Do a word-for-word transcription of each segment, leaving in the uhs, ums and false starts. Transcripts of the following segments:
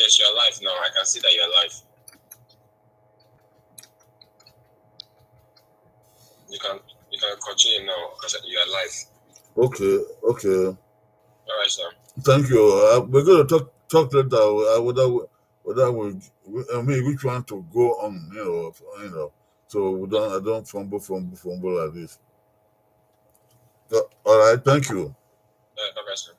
Yes, you are live now. I can see that you are live. You can you can continue now because you are live. Okay, okay. All right, sir. Thank you. Uh, we're going to talk talk later. Uh, whether we, whether we, we, I mean, which one to go on, you know, you know. So we don't, I don't fumble, fumble, fumble like this. So, all right, thank you. All right, bye, sir.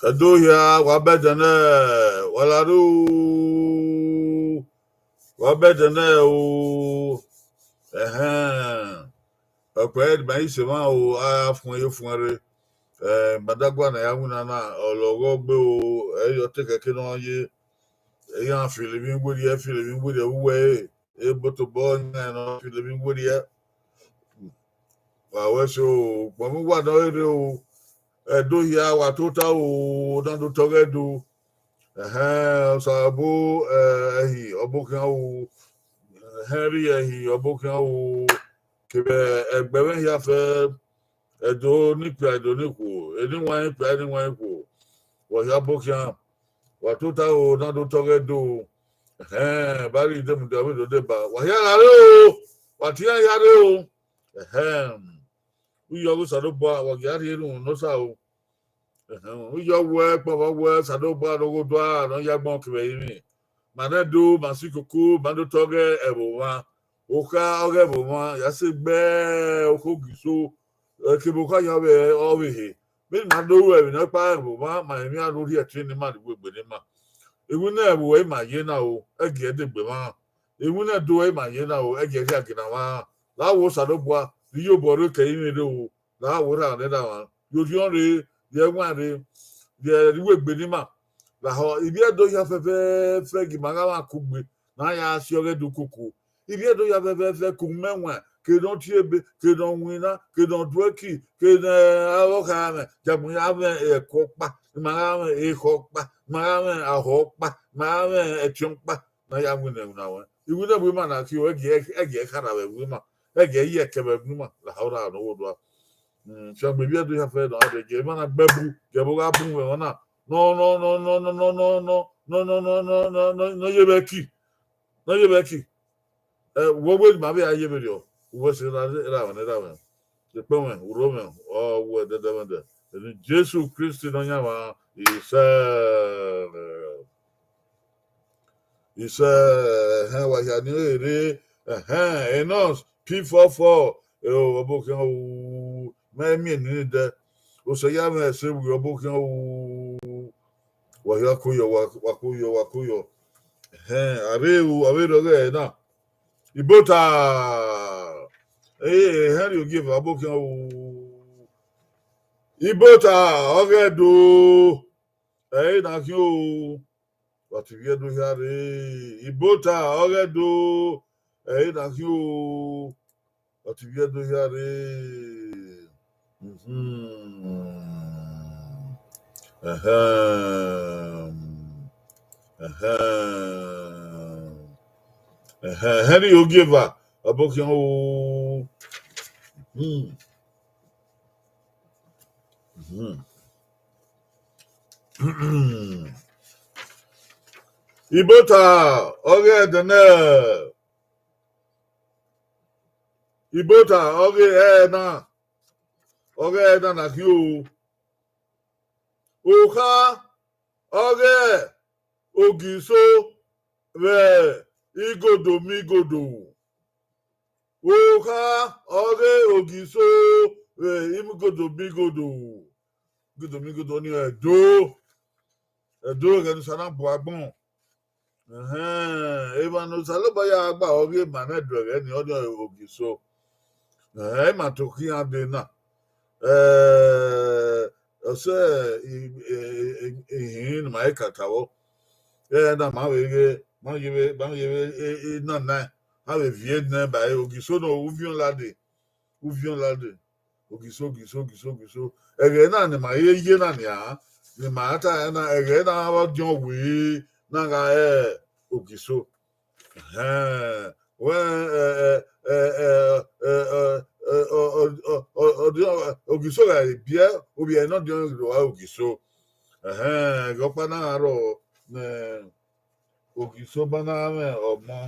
Ẹdo hia, wa bẹdẹ nẹ, wa la ru, wa bẹdẹ nẹ o. Ẹhẹn. Ọkpẹ ma i sẹ emwa o, a fuẹn ye fuẹn rre. Eh, Badagua ne a ya winna na, ọ lọghọ gbe o, ẹ i yọ te kẹkẹ ne ọ ye. Iran filo emwi werriẹ, filo emwi werriẹ vbe uwẹ ẹre, e botobọ iran ne ọ filo emwi werriẹ. Wa wẹ so, ukpọn mwẹ uwa ne ọ rre o, Ẹdo hia, wa tota o, na do tọghe Ẹdo. Ẹhẹn, Osabo, eh, ẹhi, ọbokhian o, Henry ẹhi, ọbokhian o, kevbe ẹgbẹe mwẹ hia fẹ, Ẹdo ne ikpia, Ẹdo ne ikhuo, eni wan ikpia, eni wan ikhuo, wa hia ọbokhian, wa tota o, na do tọghe Ẹdo. Ẹhẹn, ba rhie idemudia vbe do deba, wa hia gha re o, wa tie iran hia re o. Ẹhẹn, u yọ ghe Osanobua, wa gie a rhie erhunmwu ne Osa o. Ẹhẹn, u yọ wẹ, kpọnmwẹ wẹ, Osanobua ne ọ ghe odua ne ọ ya agbọn kevbe ẹrinmwi. Ma nẹ do, ma si koko, ma do tọghe ẹvbo mwa. Okha ọghe ẹvbo mwa, ya sẹ egbe okho Ogiso, ẹ, kevbe okha yan vbe ọvbehe. Vbene ima do ru ẹmwẹ ne ọ kpa ẹvbo mwa, ma emwi a do rhie ẹtin ne ima, ne iwegbe ne ima. Iwinna ẹvbo ẹre ima ye na o, ẹgiẹ degbe mwa. Iwinna Ẹdo ẹre ima ye na o, ẹgiẹ khian gina mwa. La wo Osanobua, ne iyobọ rre ke ẹrinmwi rre o. La wo erha ne erha mwa, ye orhiọn rre, ye ẹwaẹn rre, ye iwegbe ne ima. Lahọ, ivbi Ẹdo hia fẹfẹfẹ gie ima gha mwa kugbe, ne a ya si ọghe Ẹdo koko. Ivbi Ẹdo hia fẹfẹfẹ ke umẹwaẹn, ke ne ọ tie ebe, ke ne ọ winna, ke ne ọ duẹki, ke ne avbe ọkharamwẹ, ya mu ya mwẹ ẹko ọkpa, ima gha mwẹ ekhọe ọkpa, ima gha mwẹ ahọ ọkpa, ima gha mwẹ ẹtin ọkpa, ne a ya winna ẹvbo na ruẹ. Iwinna ẹvbo ima na khin o, ẹgiẹ, ẹgiẹ khara vbe ẹvbo ima, ẹgiẹ ye ẹkẹ vbe ẹvbo ima, lahọ ra ne ọ wo dua. Mm, fiangbe ivbi Ẹdo hia fẹfẹ nọ, a dẹ gie emwa na gbe bu, gie ẹvbo gha bun vbe emwa na. Nọ, nọ, nọ, nọ, nọ, nọ, nọ, nọ, nọ, nọ, nọ, nọ, nọ, nọ, ye vbe ẹki. Nọ ye vbe ẹki. Ẹ, wẹ wẹ ma vbe a ye vberriọ, wẹ sẹ erha, erha mwẹ, erha mwẹ. Ekpẹn mwẹ, urho mwẹ, ọ wẹ dẹdẹmwẹdẹ. Eni Jesu Kristi Nọyaẹnmwa, isẹ. Isẹ, ẹhẹn, wa hia ni rere, ẹhẹn, Enos, P four four, ẹ, o, ọbokhian o, mẹ miẹn nene dẹ. Osẹ ya mwẹ ẹse vbe ọbokhian o, wa hia ko yọ, wa, wa ko yọ, wa ko yọ. Ẹhẹn, a rre o, a vbe rre ọghe ẹre na. Ibota, ẹ, Henry Ogieva, ọbokhian o. Ibota, ọghe Ẹdo, ẹre na khin o. Wa te ivbi Ẹdo hia rre, Ibota, ọghe Ẹdo, ẹre na khin o. Wa te ivbi Ẹdo hia rre. Mhm. Ẹhẹn. Ẹhẹn. Ẹhẹn. Henry Ogieva, ọbokhian o. Mhm. Mhm. Ibota, ọghe ẹdẹnẹ. Ibota, ọghe ẹna. Ọghe ẹna na khin o. Okha, ọghe Ogiso vbe igodo migodo. Okha ọghe Ogiso, eh, Igodo Migodo. Igodo Migodo ni Ẹdo. Ẹdo ẹghẹ ne Osanobua gbọn. Ẹhẹn, emwa ne Osanobua ya gba ọghe emwa ne Ẹdo ẹghẹ ni, ọnii Ogiso. Ẹhẹn, ima to khian dee na. Eh, ọsẹ, i, i, i, ihin ne ma i ka ta vbọ. Eh, na ma vbe ghe, ma yevbe, ma yevbe, eh, eh, na na, ma vbe viẹ nẹ ba Ogiso nọ, uviọn lade, uviọn lade. Ogiso, Ogiso, Ogiso, Ogiso. Ẹghẹ na ne ma ye ye na nian, ne ma ta na, ẹghẹ na vbe ọdiọn wee, na gha re Ogiso. Ẹhẹn, wẹ, ẹ, ẹ, ẹ, ẹ, ẹ, ẹ, ẹ, ọ, ọ, ọ, ọ, ọ, ọ, Ogiso gha biẹ, ovbi ẹre ne ọdiọn rhirhi ọre Ogiso. Ẹhẹn, ẹghẹ ọkpa na gha rrọọ ne Ogiso ma na mwẹ ọmọ.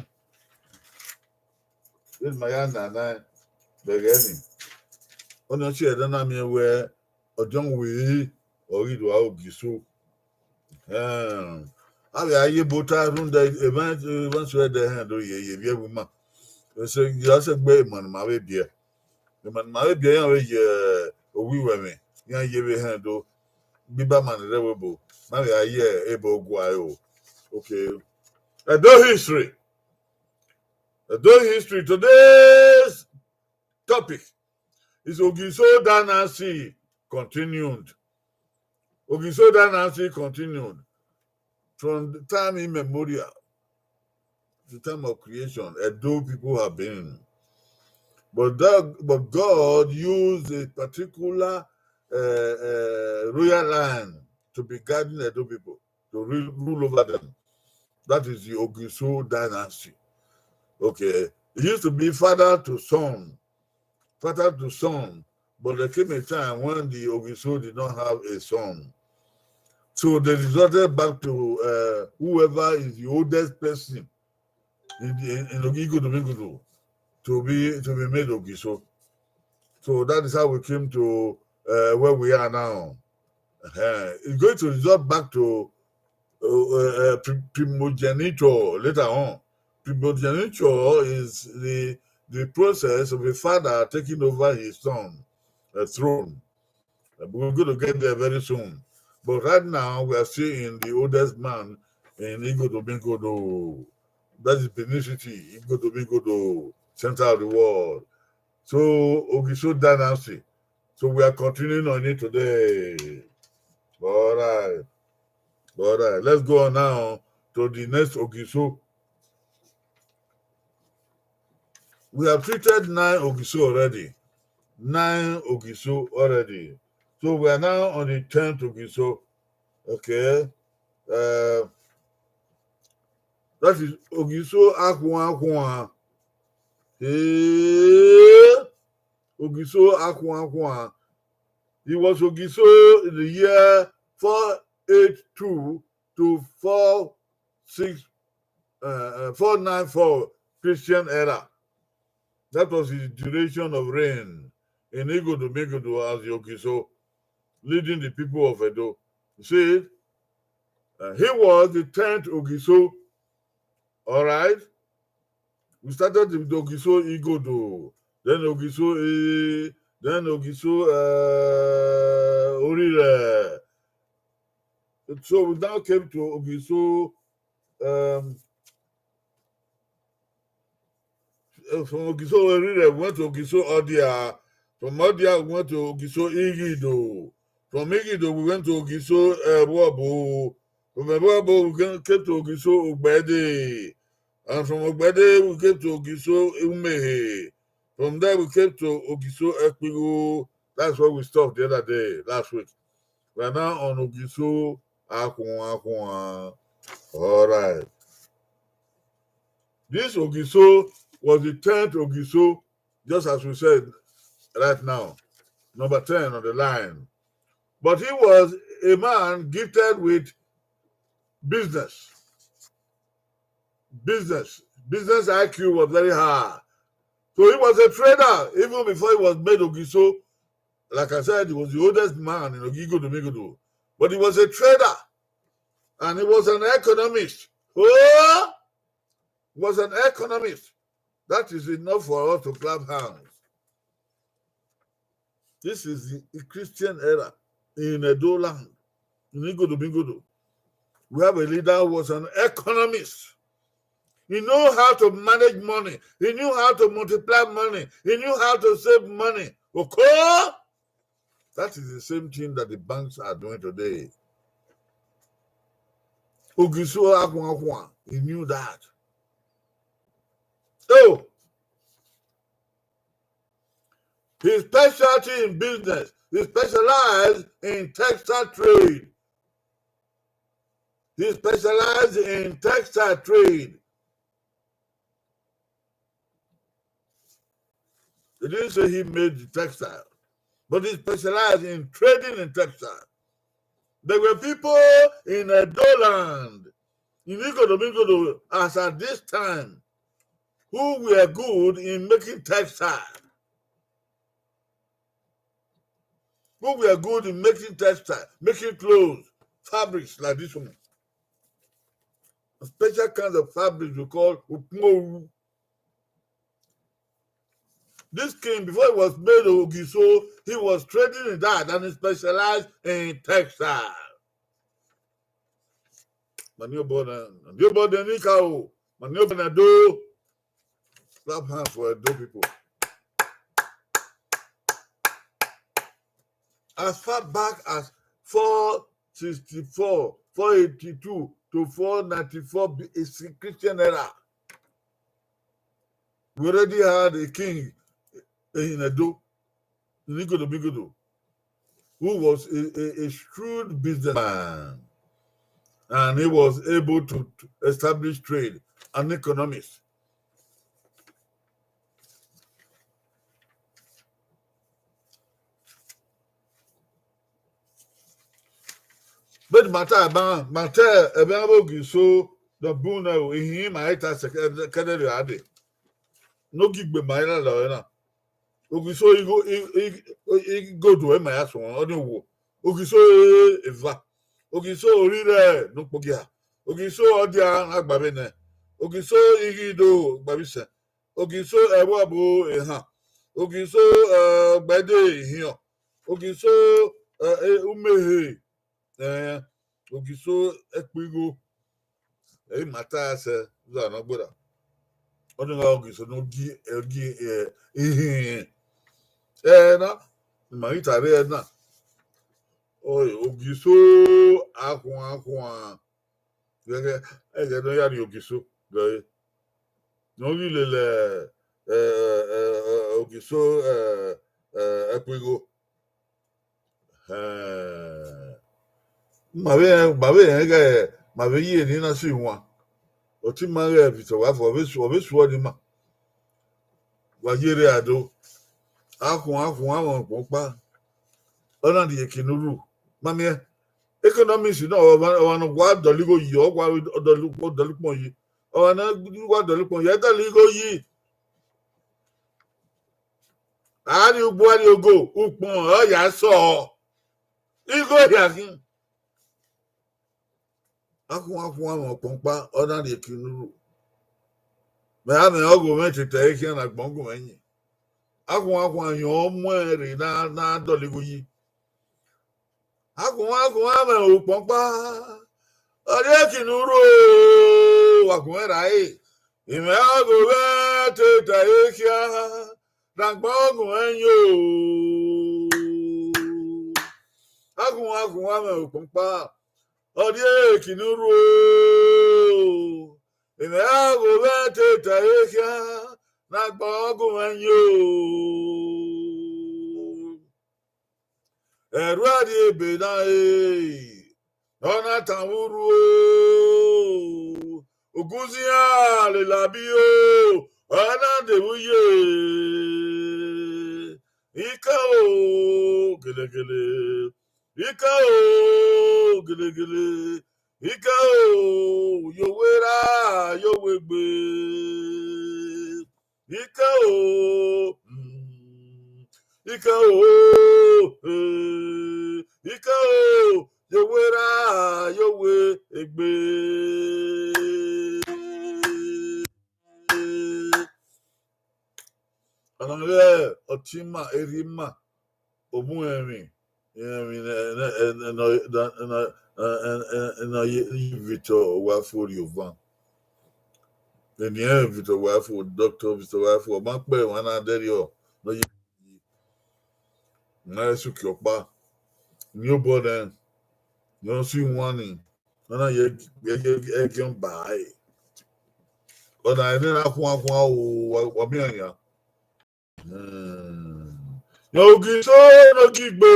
Vbene ma ya nana vbe ẹghẹ ni, ọnii ọ tie ẹdẹ na miẹn wẹ ọdiọn wee ọre rhirhi ọre Ogiso. Ẹhẹn, a vbe a ye ebo ta rhunmwuda emwa, emwa suẹdẹ hẹn do ye, ye vbiẹ vbe ima. Ẹse, ya sẹ gbe emọ ne ma vbe biẹ. Emọ ne ma vbe biẹ iran vbe ye owiwẹ mwẹ, iran ye vbe hẹn do gbe ibama ni rre ẹvbo ebo, ma vbe a ye ebo gua ẹre o. Okay. Edo history. Edo history. Today's topic is Ogiso dynasty continued. Ogiso dynasty continued. From the time immemorial, the time of creation, Edo people have been. But that, but God used a particular, uh, uh, royal line to be guiding Edo people, to rule, rule over them. That is the Ogiso dynasty. Okay. It used to be father to son, father to son, but there came a time when the Ogiso did not have a son. So they resorted back to, uh, whoever is the oldest person in the, in, in Igodo Migodo to be, to be made Ogiso. So that is how we came to, uh, where we are now. Uh, it's going to resort back to, uh, uh, uh, pri-, primogeniture later on. Primogeniture is the, the process of a father taking over his son, a throne. Uh, we're going to get there very soon. But right now, we are still in the oldest man in Igodo Migodo. That is Benin City, Igodo Migodo, center of the world. So, Ogiso dynasty. So we are continuing on it today. All right. All right. Let's go on now to the next Ogiso. We have treated nine Ogiso already. Nine Ogiso already. So we are now on the tenth Ogiso. Okay. Uh, that is Ogiso Akhuan Akhuan. Hey, Ogiso Akhuan Akhuan. He was Ogiso in the year four eight two to four six, uh, uh, four nine four Christian era. That was his duration of reign in Igodo Migodo as the Ogiso, leading the people of Edo. You see, uh, he was the tenth Ogiso. All right. We started with Ogiso Igodo, then Ogiso, eh, then Ogiso, uh, Orire. So we now came to Ogiso, um, uh, from Ogiso Orire, we went to Ogiso Odia. From Odia, we went to Ogiso Igido. From Igido, we went to Ogiso, uh, Ẹbọbọ. From Ẹbọbọ, we came to Ogiso Ogbede. And from Ogbede, we came to Ogiso Umehe. From there, we came to Ogiso Ekpigho. That's where we stopped the other day, last week. We are now on Ogiso Akhuan Akhuan. All right. This Ogiso was the tenth Ogiso, just as we said right now. Number ten on the line. But he was a man gifted with business. Business. Business I Q was very high. So he was a trader even before he was made Ogiso. Like I said, he was the oldest man in Igodo Migodo. But he was a trader. And he was an economist. Oh! He was an economist. That is enough for us to clap hands. This is the Christian era in Edo land, in Igodo Bingodo. We have a leader who was an economist. He knew how to manage money. He knew how to multiply money. He knew how to save money. Okay? That is the same thing that the banks are doing today. Ogiso Akhuakhua, he knew that. Oh, his specialty in business, he specialized in textile trade. He specialized in textile trade. They didn't say he made the textile, but he specialized in trading in textile. There were people in Edo land, in Igodo Bingodo, as at this time, who were good in making textile. Who were good in making textile, making clothes, fabrics like this one. A special kind of fabric we call ukmoru. This king, before he was made Ogiso, he was trading in that and he specialized in textile. Mani obọ na, mani obọ de nika o, mani obọ na do. Clap hands for Edo people. As far back as four sixty-four, four eighty-two to four ninety-four B C Christian era, we already had a king in Edo, in Igodo Bingodo, who was a, a, a shrewd businessman, and he was able to, to establish trade and economics. But ma ta ẹban, ma ta ẹban vbe Ogiso ne ọ bun nẹ o, ihin ma i ta sẹ kẹdẹrriọ a dee. Ne ogiegbe ma i na lẹ ọre na. Ogiso igho, i, i, i, igodo ẹre ma ya suẹn, ọ ni owo. Ogiso eva. Ogiso orrirẹ ne okpogia. Ogiso ọdia na gba vbe nẹ. Ogiso ighi do gba vbe isẹn. Ogiso ẹvbo abo ehan. Ogiso, eh, ọgbẹde ihiọn. Ogiso, eh, eh, umehe. Eh, Ogiso ẹkpo igho. Ẹ i ma ta sẹ, uza ne ọ gberra. Ọ ni gha Ogiso ne ọ gie, ọ gie, eh, ihin. Eh, na, ma ghi ta rre na. Oi, Ogiso Akhuakhua. Ẹghẹ, ẹghẹ ne ọ ya rrie Ogiso, dọe. Ne ọ ghi lele, eh, eh, eh, Ogiso, eh, eh, ẹkpo igho. Eh, ma vbe, ma vbe rẹn ighẹ, ma vbe ye eni na si wan. Ọtẹn ima ghẹ Victor Vafo, ọ vbe su, ọ vbe suọ ni ima. Wa ye rre ado. Akhuakhua mwẹ ukpọn ọkpa. Ọ na rhie eke ne u ru. Ma miẹn. Economics na, ọmwa, ọmwa ne ọ wa dọlegbe yi, ọ wa dọlegbe, ọ dọlegbe ukpọn yi. Ọmwa ne ọ wa dọlegbe ukpọn yi, ẹ dọlegbe yi. A rhie ugbo, a rhie ogo, ukpọn ọ ya sọ. Igho hia khin. Akhuakhua mwẹ ukpọn ọkpa, ọ na rhie eke ne u ru. Mẹ a mẹ ọghe mwẹ tete ẹre khian ne agbọn gun mwẹ yin. Akhuakhua yọn ọ muẹn rre na, na dọlegbe yi. Akhuakhua mwẹ ukpọn ọkpa, ọ rhie eke ne u ru o, wa gun mwẹ ra e. Imẹ ọghe mwẹ tete ẹre khian ne agbọn gun mwẹ yin o. Akhuakhua mwẹ ukpọn ọkpa, ọ rhie eke ne u ru o. Imẹ ọghe mwẹ tete ẹre khian ne agbọn gun mwẹ yin o. Ẹrua rhie ebe na e, ọ na tan vbe urhu o. Ogunzian lele abi o, ọ na de vbe uye. Ika o, gelegele. Ika o, gelegele. Ika o, ye owe ra, ye owe gbe. Ika o, mm, ika o, eh, ika o, ye owe ra, ye owe egbe. Ọna ghẹ ọtẹn ima, erha ima, omuẹmwẹ, emwi ne, ne, ne, ne, ne, ne, ne, ne, ne, ne, ye Victor Owaifo rhie ovan. Eni ẹnrẹn Victor Owaifo, Doctor Victor Owaifo, ọ ma kpẹ emwa na dẹrriọ, ne ọ ye, ne ọ suki ọkpa, ne obọ nẹ, ne ọ si wan ni, ọ na ye, ye, ye, ẹgiọn ba ẹre. Ọna ẹre ne a khuan khuan o, wa, wa miẹn yan. Hmm. Yan Ogiso ne Ogigbe.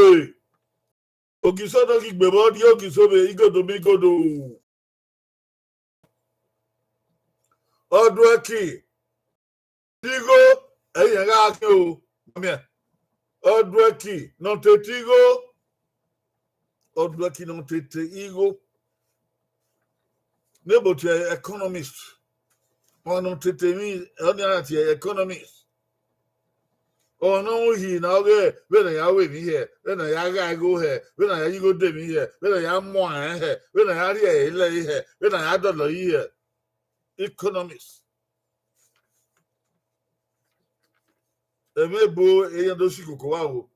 Ogiso ne Ogigbe, vbe ọ rhie Ogiso vbe igodo mi igodo. Ọduẹki, igho, ẹyẹn gha khin o, ma miẹn. Ọduẹki ne ọ tete igho. Ọduẹki ne ọ tete igho. Nebo tie economist. Ọmwa ne ọ tete emwi, ọni a tie economist. Ọmwa ne ọ mu uhi ne ọ ghe vbene a ya ru emwi hẹ, vbene a ya gha igho hẹ, vbene a ya ye igho de emwi hẹ, vbene a ya mu ẹre hẹ, vbene a ya rhie ẹre lẹre hẹ, vbene a ya dọlọ yi hẹ. Economist. Ẹmwẹ ebo iran do si koko vbe aro.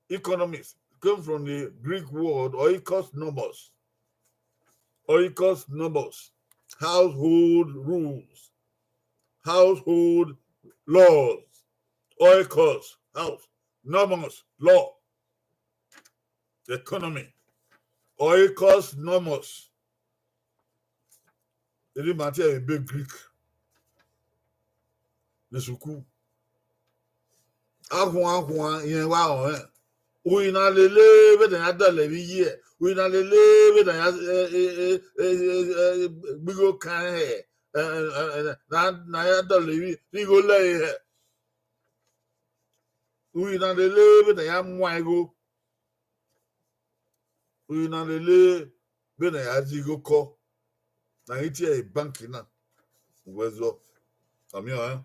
Economics came from the Greek word oikos nomos. Oikos nomos, household rules, household laws. Oikos, house. Nomos, law. Economy. Oikos nomos. Erha ima tie ẹre ebe Greek ne sukuu. Akhuan akhuan irẹn wa rẹn. Uhi na lele vbene a ya dọlọ emwi yi hẹ, uhi na lele vbene a ya, eh, eh, eh, eh, eh, eh, gbe igho kan hẹ, eh, eh, eh, eh, na, na ya dọlọ emwi rhie igho lẹre hẹ. Uhi na lele vbene a ya muan igho. Uhi na lele vbene a ya zẹ igho kọ, ne a ghi tie ẹre bank na, wẹ zọ, ọ miẹn ọnrẹn.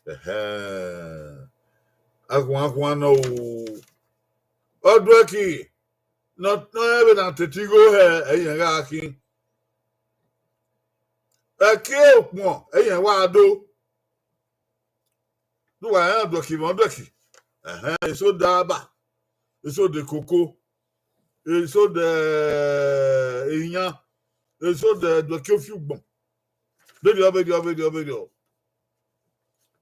Ẹhẹn. Akhuan akhuan nọ o. Ọduẹki ne ọ, ne ọ rẹn vbene a tete igho hẹ, ẹyẹn gha khin. Ẹki ukpọn, ẹyẹn wa do. Ne uwa rẹn ọduẹki mwẹ ọduẹki. Ẹhẹn, eso de aba, eso de koko, eso de, eh, iyan, eso de ẹduẹki ofiugbọn. Vberriọ, vberriọ, vberriọ, vberriọ.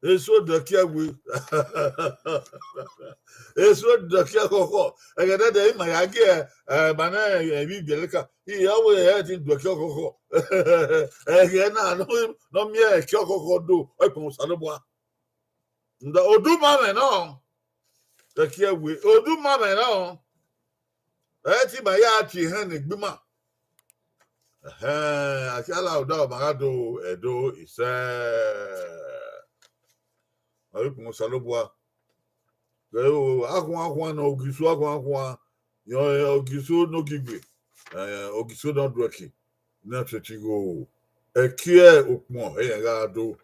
Eso de ẹki ẹwe. Eso de ẹki ẹkhọkhọ. Ẹghẹ nẹdẹ ima ya gie, eh, ma nẹ, eh, emwi ibiẹka. Iye ọvbehe ẹre te do ẹki ọkhọkhọ. Ẹghẹ na, ne ọ, ne ọ miẹn ẹki ọkhọkhọ do, ọ kpẹn Osanobua. Nda, oduma mwẹ nọ. Ẹki ẹwe, oduma mwẹ nọ. Ẹ te ima ya tie ehẹn ne egbe ima. Ẹhẹn, a khian la odaro ma gha do Ẹdo isẹ. Ọ ghi kpẹn Osanobua. Ẹ o, akhuan akhuan nọ, Ogiso akhuan akhuan, yọ, Ogiso ne Ogigbe, eh, Ogiso ne Ọduẹki, ne ọ tete igho, ẹki ukpọn, ẹyẹn gha do.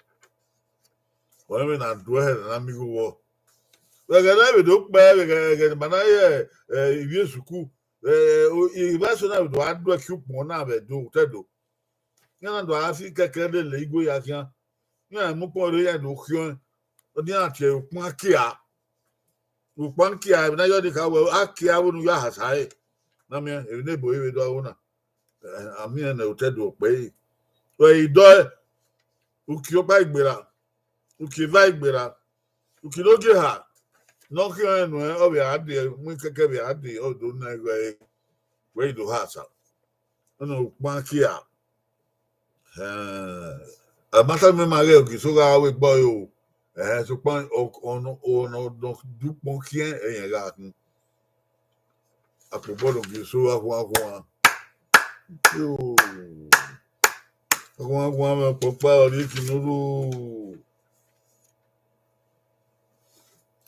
Ọ rẹn vbene a do ẹhẹ ne a miẹn igho vbọ. Vbe ẹghẹ ne a vbe do kpẹẹ, vbe ẹghẹ, ẹghẹ ne ima na ye, eh, ivbi esuku, eh, o, ivbi eso na vbe do gha do ẹki ukpọn na vbe Ẹdo, otọ Ẹdo. Iran na do gha fi kẹkẹ lele igho ya khian. Iran mu ukpọn rre, iran do khiọẹn. Ọ dia tie ukpọn akia. Ukpọn akia, emwi ne a yọ ni kha wẹ, akia vbene u ya hasa ẹre. Na miẹn, emwi ne ebo vbe do aro na. Eh, a miẹn nẹ otọ Ẹdo kpẹre. Wẹ i dọe, uki ọkpa i gberra, uki eva i gberra, uki ne ogie eha, ne ọ khian nuẹn, ọ vbe a dee, mu kẹkẹ vbe a dee, ọ do na ẹghẹ ẹre, wẹ i do hasa. Ọnii ukpọn akia. Eh, a ma tama ima ghẹ Ogiso gha ru egbe ọre o. Eh, sokpan ọ, ọ, ọ, ọ, ọ, du ukpọn khian, ẹyẹn gha khin. Akpobọ ne Ogiso akhuan akhuan. Yo. Akhuan akhuan mwẹ ọkpọkpa ọre iki nurhu.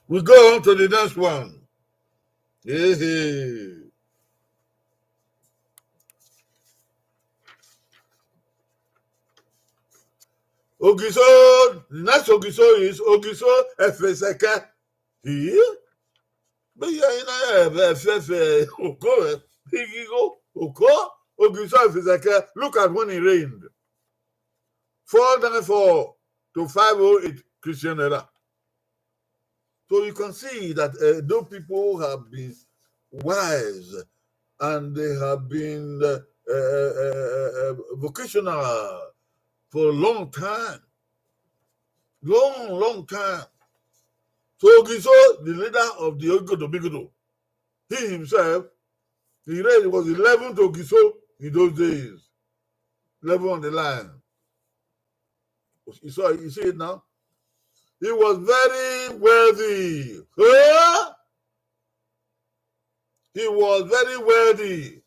We go on to the next one. Hey, hey. Ogiso, the next Ogiso is Ogiso Efeseke. Hii? Be ye ina ẹfẹfẹ oko rẹ, igho, oko, Ogiso Efeseke, look at when he reigned. Four ninety-four to five oh eight Christian era. So you can see that uh, those people have been wise and they have been uh, uh, uh, uh, vocational for a long time. Long, long time. So Ogiso, the leader of the Ogigodo Bigodo, he himself, he really was eleven to Ogiso in those days. Eleven on the line. You saw, you see it now? He was very wealthy. Huh? He was very wealthy.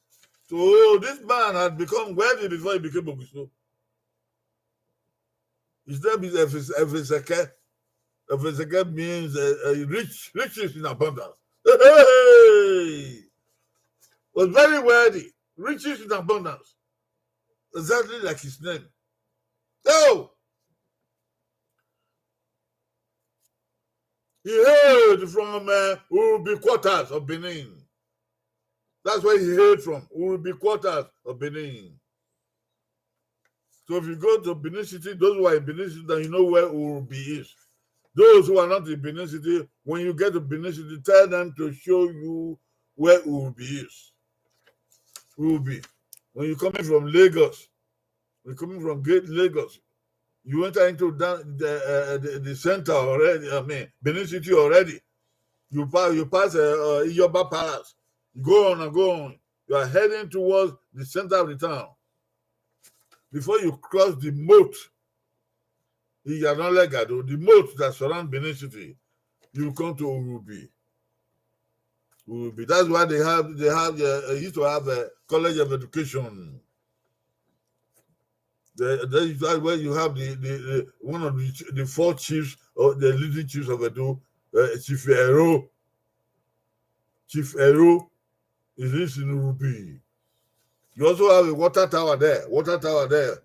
So this man had become wealthy before he became Ogiso. His name is Efes- Efeseke. Efeseke means uh, uh, rich, riches in abundance. Hey! Was very wealthy, riches in abundance. Exactly like his name. So, he hailed from uh, Urubi quarters of Benin. That's where he hailed from, Urubi quarters of Benin. So if you go to Benin City, those who are in Benin City, then you know where Urubi is. Those who are not in Benin City, when you get to Benin City, tell them to show you where Urubi is. Urubi. When you're coming from Lagos, you're coming from Great Lagos, you enter into that, the, uh, the, the center already, I mean, Benin City already. You pass, you pass uh, uh, Iyoba Palace. You go on and go on. You are heading towards the center of the town. Before you cross the moat, Iyanalẹgado, the moat that surround Benin City, you come to Urubi. Urubi. That's why they have they have uh, used to have a college of education. The, the, that's where you have the, the, the one of the, ch- the four chiefs or the leading chiefs of Edo, uh, Chief Ero. Chief Ero, he lives in Urubi. You also have a water tower there, water tower there.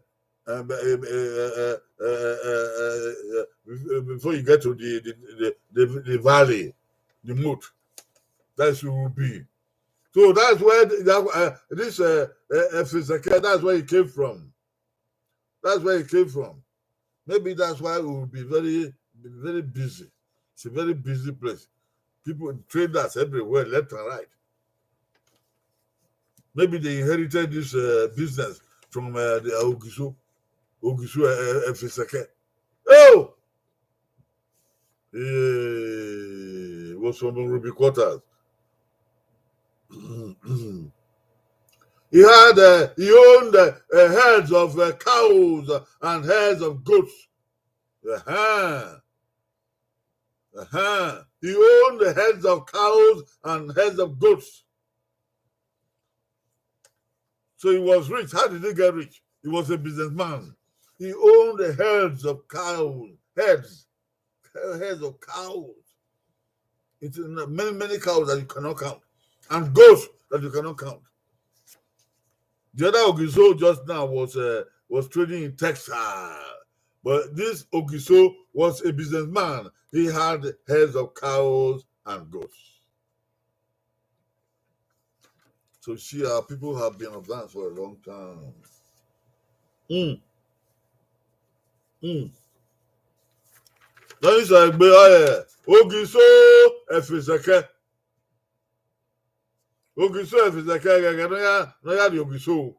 Um, uh, uh, uh, uh, uh, uh, uh, before you get to the the, the, the, the valley, the moat, that's Urubi. So that's where the, that, uh, this uh, uh, Efeseke, that's where he came from. That's where he came from. Maybe that's why we will be very, be very busy. It's a very busy place. People, traders everywhere, left and right. Maybe they inherited this uh, business from uh, the Ogiso, Ogiso uh, Efeseke. Oh, he was from Urubi quarters. He had, uh, he owned uh, uh, herds of uh, cows and herds of goats. Uh-huh. Uh-huh. He owned the herds of cows and herds of goats. So he was rich. How did he get rich? He was a businessman. He owned the herds of cows, herds, herds of cows. It's many, many cows that you cannot count, and goats that you cannot count. The other Ogiso just now was uh, was trading in Texas, but this Ogiso was a businessman. He had herds of cows and goats. So see, our people have been advanced for a long time. Mm. Mm. Let me say, Ogiso Efeseke. Ogiso Efeseke, ẹghẹ ne ọ ya rrie Ogiso.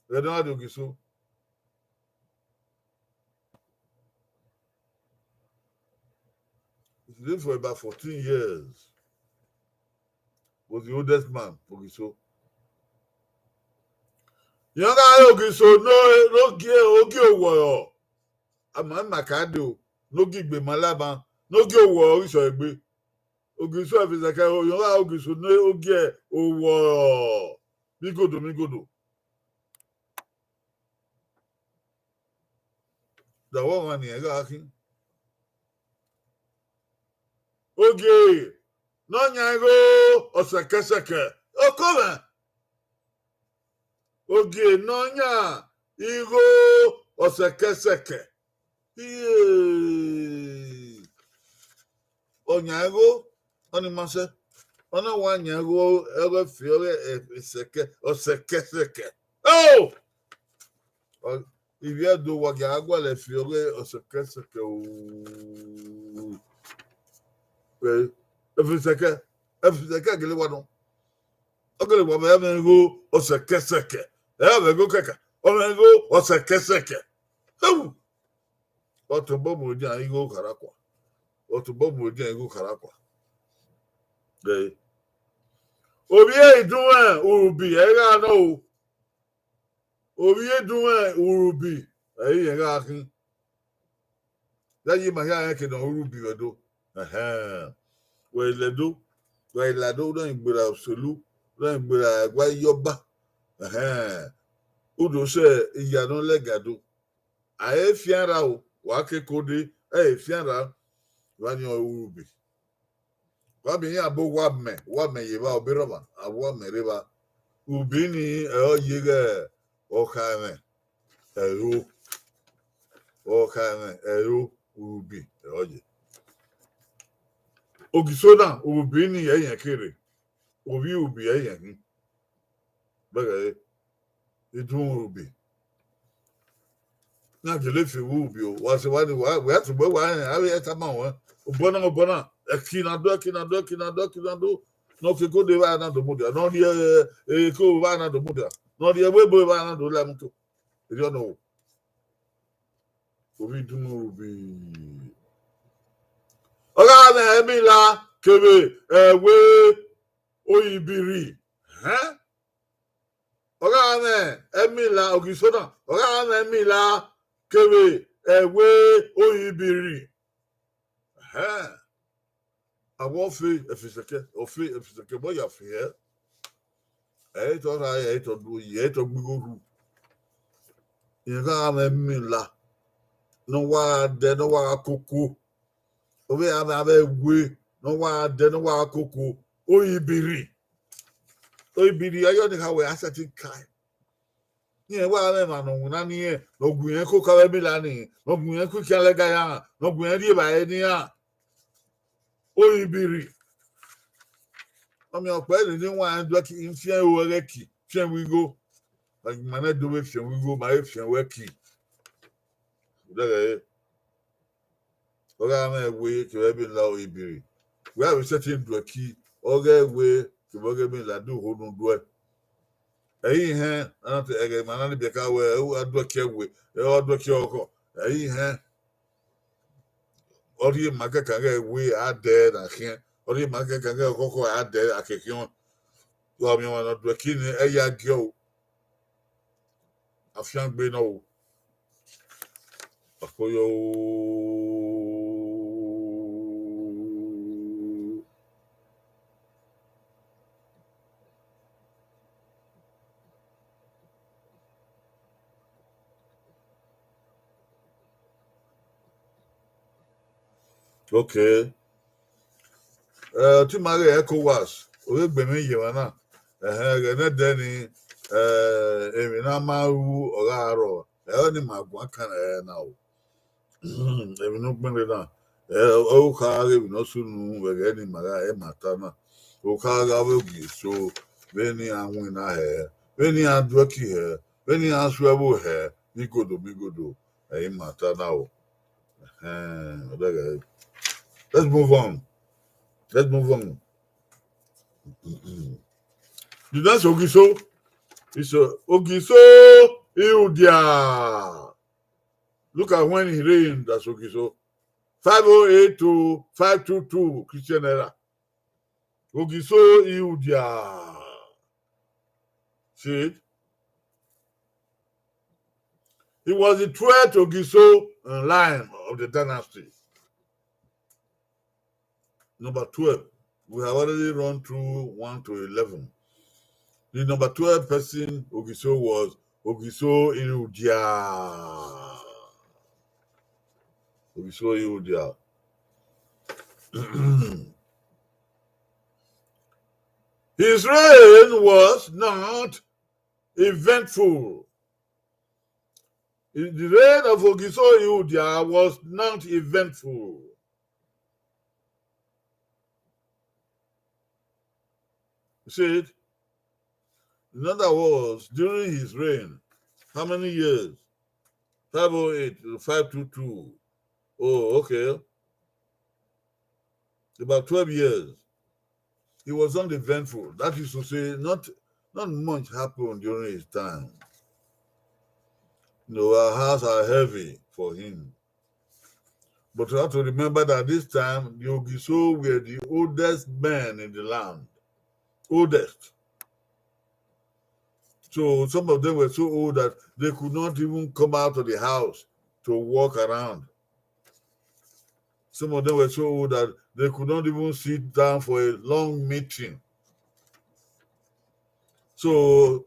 Ẹghẹ ne ọ ya rrie Ogiso. He lived for about fourteen years. Was the oldest man, Ogiso. Iran gha re Ogiso no gie ogie owọrọ. Ama ma ka do, no gie igbe ma lama, no gie owọrọ ghi sọ egbe. Ogiso Efeseke, iran gha re Ogiso no gie owọrọ. Migodo, migodo. Da wẹ ọmwa ne irẹn gha khin. Ogie ne ọ yan igho ọsẹkẹsẹkẹ. Oko mwẹ. Ogie ne ọ yan igho ọsẹkẹsẹkẹ. Iye. Ọ yan igho, ọni ma sẹ. Ọ na wa yan igho ẹghẹ fi ọghẹ ẹsẹkẹ, ọsẹkẹsẹkẹ. Oh! Ọ- Ivbi Ẹdo wa gia gualọ fi ọghe ọsẹkẹsẹkẹ o. Ẹ, Efisẹkẹ, Efisẹkẹ gele wa nọ. Ọ gele wa vbe ẹmwẹ igho ọsẹkẹsẹkẹ. Ẹ vbe igho kẹkẹ, ọ vbe igho ọsẹkẹsẹkẹ. Ewu! Ọ tobọ mu edian igho kharakua. Ọ tobọ mu edian igho kharakua. Ẹ, ovbi e idunmwẹ Urubi, ẹ gha nọ o. Ovbi e idunmwẹ Urubi, ẹ i rẹn gha khin. Ya yi ma hia rẹn ke ne ọ Urubi vbe Ẹdo. Ẹhẹn. Wẹ i la Ẹdo, wẹ i la Ẹdo, u na gberra Oselu, u na gberra ẹguae Iyọba. Ẹhẹn. U do sẹ iya ne ọ lẹga do. A i fian ra o, wa ke kode, ẹ i fian ra, wa ni ọ Urubi. Wa miẹn iran abo wa mẹ, wa mẹ ye evba, obọ erha ọmwa, a wa mẹ rre evba. Urubi ni ẹ ọ ye ighẹ ọkhaẹmwẹ ẹro. Ọkhaẹmwẹ ẹro, Urubi ẹ ọ ye. Ogiso na, Urubi ni ẹ i rẹn kere. Ovbi Urubi ẹ i rẹn khin. Bẹghe ẹre, idunmwẹ Urubi. Na gele fi vbe Urubi o, wa sẹ wa ni, wa, wẹ a tugbe wa rẹn, avbe ẹ tama ruẹn. Obọ na, obọ na, ẹki na do, ẹki na do, ẹki na do, ẹki na do. Ne ọ ke kode evba na do mudia, ne ọ rhie, eh, eko evba na do mudia, ne ọ rhie ẹvbo ebo evba na do la ẹmwẹ uto. Erriọ nọ o. Ovbi idunmwẹ Urubi. Ọ gha mwẹ Emila kevbe ẹwe Oyibiri. Hẹn? Ọ gha mwẹ Emila, Ogiso na, ọ gha mwẹ Emila kevbe ẹwe Oyibiri. Hẹn? Avbe ọfe Efisẹkẹ, ọfe Efisẹkẹ, vbe ọ ya fi hẹ? Ẹ i tọ rra, ẹ i tọ do yi, ẹ i tọ gbe igho rhu. Irẹn gha mwẹ Emila, ne ọ wa dẹ, ne ọ wa koko. Ovbi a mwẹ avbe ẹwe, ne ọ wa dẹ, ne ọ wa koko. Oyibiri. Oyibiri, ayọ ni kha wẹ a sẹtin kae. Irẹn wa mwẹ emwa ne ọ winna ne irẹn, ne ọ gu irẹn koko avbe Emila ni, ne ọ gu irẹn ku ikian lẹga iran, ne ọ gu irẹn rri evbare ne iran. Oyibiri. Ọ miẹn ọkpa ẹre ne wa rẹn do ẹki, fian ẹre ẹki, fian vbe igho. Ma na do vbe fian vbe igho, ma he fian vbe ẹki. Dẹghẹ, ọ gha mwẹ ẹwe kevbe Emila Oyibiri. Wẹ a vbe sẹtin do ẹki, ọ ghe ẹwe kevbe ọghe Emila do ho ne u duẹ. Ẹ i hẹn, a na te, ẹghẹ ma na ni biẹ ka wẹ, ẹ, a do ẹki ẹwe, ẹ, ọ do ẹki ọkhọ. Ẹ i hẹn. Ọ rhie ma kẹkan ghẹ ẹwe a dẹ na khian. Ọ rhie ma kẹkan ghẹ ọkhọkhọ a dẹ a ke khian. Wa miẹn ọmwa ne ọ do ẹki ni, ẹ ya giẹ o. Afiangbe nọ o. Akoyo. Okay. Eh, ọtẹn ima ghe ECOWAS, ọ vbe gbe mwẹ ye emwa na. Ẹhẹn, ẹghẹ nẹdẹ ni, eh, emwi ne a ma ru ọ gha rrọọ, ẹ i re ọnii ma guan kan ẹre na o. Emwi ne ọ gbẹnre na, eh, ọ kha ghe emwi ne ọ sunu vbe ẹghẹ ne ima gha, ẹ ma ta na. Ọ kha gha vbe Ogiso, vbene iran winna hẹ, vbene iran do ẹki hẹ, vbene iran suẹ ẹvbo hẹ, mi igodo, mi igodo, ẹ i ma ta na o. Ẹhẹn, ọ dẹghẹ. Let's move on. Let's move on. The next Ogiso is, uh, Ogiso Irudia. Look at when he reigned as Ogiso. Five oh eight to five two two Christian era. Ogiso Irudia. See it? He was the twelfth Ogiso in line of the dynasty. Number twelve. We have already run through one to eleven. The number twelve person, Ogiso, was Ogiso Irudia. Ogiso Irudia. His reign was not eventful. The reign of Ogiso Irudia was not eventful. You see it? In other words, during his reign, how many years? Five oh eight to five two two. Oh, okay. About twelve years. He was uneventful. That is to say, not, not much happened during his time. You know, our hearts are heavy for him. But you have to remember that this time, the Ogiso were the oldest men in the land. Oldest. So some of them were so old that they could not even come out of the house to walk around. Some of them were so old that they could not even sit down for a long meeting. So,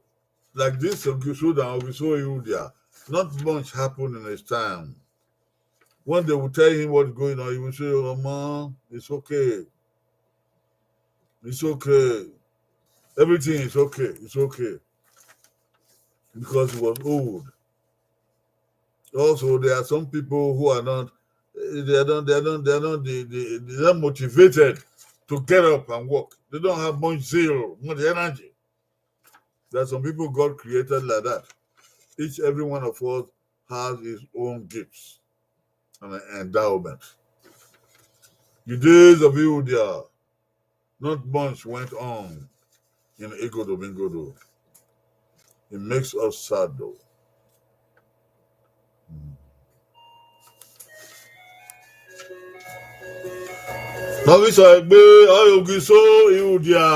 like this Ogiso and Ogiso Iwudia, not much happened in his time. When they would tell him what's going on, he would say, "Oh, man, it's okay. It's okay. Everything is okay. It's okay." Because he was old. Also, there are some people who are not, eh, they are not, they are not, they are not, they, they, they're not motivated to get up and work. They don't have much zeal, much energy. There are some people God created like that. Each, every one of us has his own gifts and endowment. The days of Iwudia, not much went on in Igodo Mingodo. It makes us sad, though. Hmm. Nọ ghi sẹ egbe, ọ re Ogiso Iwudia.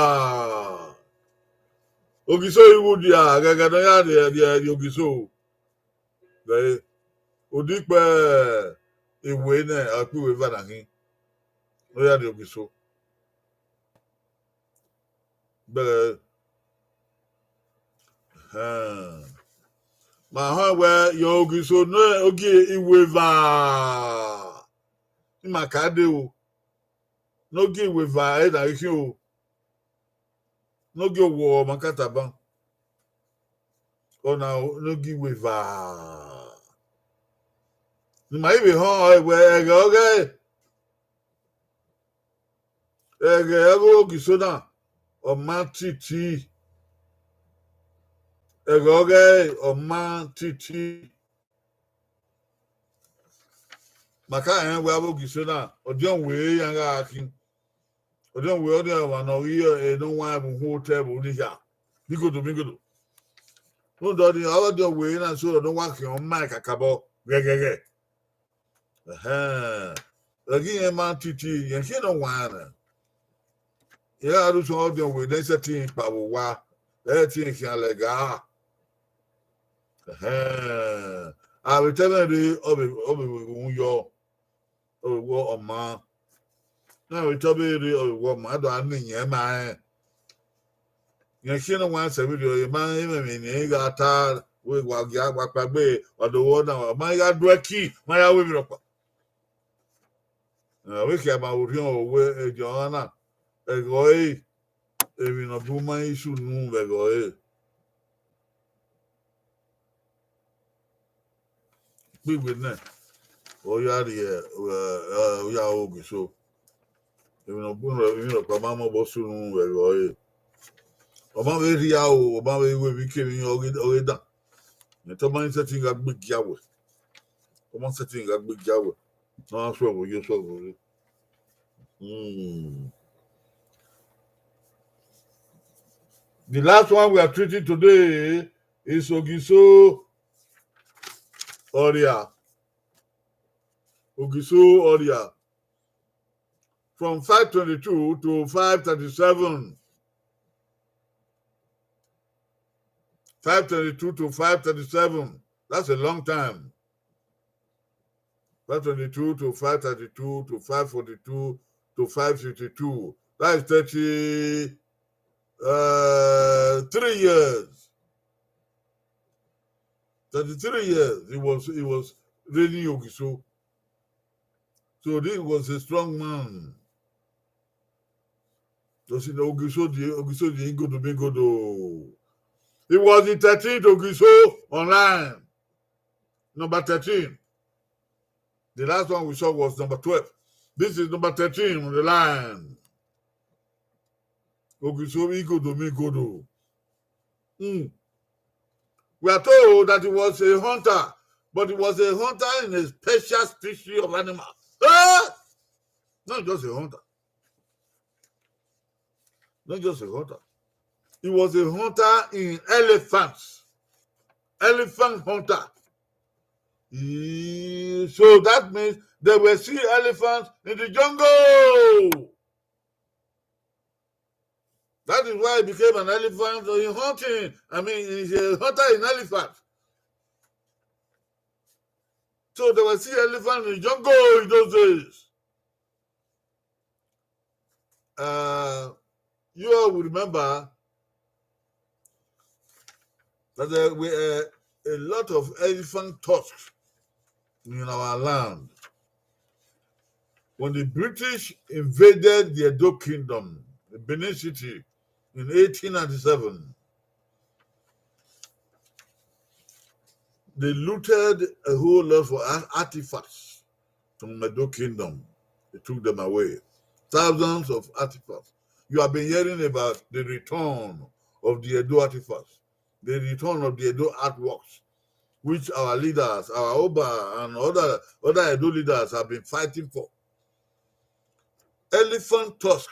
Ogiso Iwudia, ẹghẹghẹ ne ọ ya rrie, rrie, rrie Ogiso. Vbe odẹ ikpẹ iwe nẹ, ọ ikpẹ iwe eva na khin. Ne ọ ya rrie Ogiso. Bẹghe, ẹhẹn. Ma họn wẹ, ye Ogiso ne ogie iwe eva. Ima ka dee o. Ne ogie iwe eva ẹre na ghi khin o. Ne ogie owa ọmwa ka tama. Ọna ne ogie iwe eva. Ne ima i vbe họn ọre wẹ, ẹghẹ ọghẹ, ẹghẹ ọghe Ogiso na, ọ ma titi. Ẹghẹ ọghẹ, ọ ma titi. Ma ka rẹn wẹ avbe Ogiso na, ọdiọn wẹ iran gha khin. Ọdiọn wẹ, ọdiọn ọmwa ne ọ ghi re ne ọ wan vbe uhunmwu otọ vbe unu hia, Mingodo, Mingodo. Rhunmwuda ọnii, avbe ọdiọn wẹ na so ne ọ wa khian ọma kakabọ ghẹghẹghẹ. Ẹhẹn. Ẹghẹ irẹn ma titi, irẹn khian ne ọ wan nẹ. Iran ru sẹ ọdiọn wẹ ne sẹtin kpa vbe owa, ẹtin khian lẹga. Ẹhẹn. A vbe te ẹmwẹ rre, ọ vbe, ọ vbe vbe unu yọ, ọ vbe wẹ ọma. Na vbe te ọ vbe rre, ọ vbe wẹ ọma, a do a miẹn iyẹn ma rẹn. Rẹn khian ne ọ wan sẹ vberriọ, emwa, emwi ne I gha ta, wẹ wa gia, wa kpaegbe, wa do wẹ ọna, ọ ma gha do ẹki, ma ya ru emwi rhọkpa. Ẹ, vbe khian ma orhiọn wẹ ediọn na, ẹghẹ ọre, emwi ne ọ bu ma i sunu vbe ẹghẹ ọre. Kpigbe nẹ, ọ ya rrie, ẹ, ẹ, ọ ya ru Ogiso. Emwi ne ọ bu, emwi rhọkpa ma mobọ sunu vbe ẹghẹ ọre. Ọ ma vbe rhia o, ọ ma vbe ru emwikemwi, ọ ghe, ọ ghe dan. Mẹ te ọ ma sẹtin gha gbe gia wẹ. Ọ ma sẹtin gha gbe gia wẹ. Ne ọ suẹn vbe oyo, suẹn vbe oyo. Hmm. The last one we are treating today is Ogiso Oria. Ogiso Oria. From five twenty-two to five thirty-seven. Five twenty-two to five thirty-seven. That's a long time. Five twenty-two to five thirty-two to five forty-two to five fifty-two. That is thirty, uh, three years. Thirty-three years he was, he was reigning Ogiso. So this was a strong man. Because, you know, Ogiso the, Ogiso the Igodo Mingodo. He was the thirteenth Ogiso online. Number thirteen. The last one we saw was number twelve. This is number thirteen on the line. Ogiso Igodo Mingodo. Hmm. We are told that he was a hunter. but he was a hunter in a special species of animal. Eh? Not just a hunter. Not just a hunter. He was a hunter in elephants. Elephant hunter. He, so that means they were seeing elephants in the jungle. That is why he became an elephant in hunting. I mean, he's a hunter in elephants. So they were seeing elephants in the jungle in those days. Uh, you all will remember that there were, uh, a lot of elephant tusks in our land. When the British invaded the Edo Kingdom, the Benin City, in eighteen ninety-seven, they looted a whole lot of ar-, artifacts from Edo Kingdom. They took them away. Thousands of artifacts. You have been hearing about the return of the Edo artifacts, the return of the Edo artworks, which our leaders, our Oba and other, other Edo leaders have been fighting for. Elephant tusk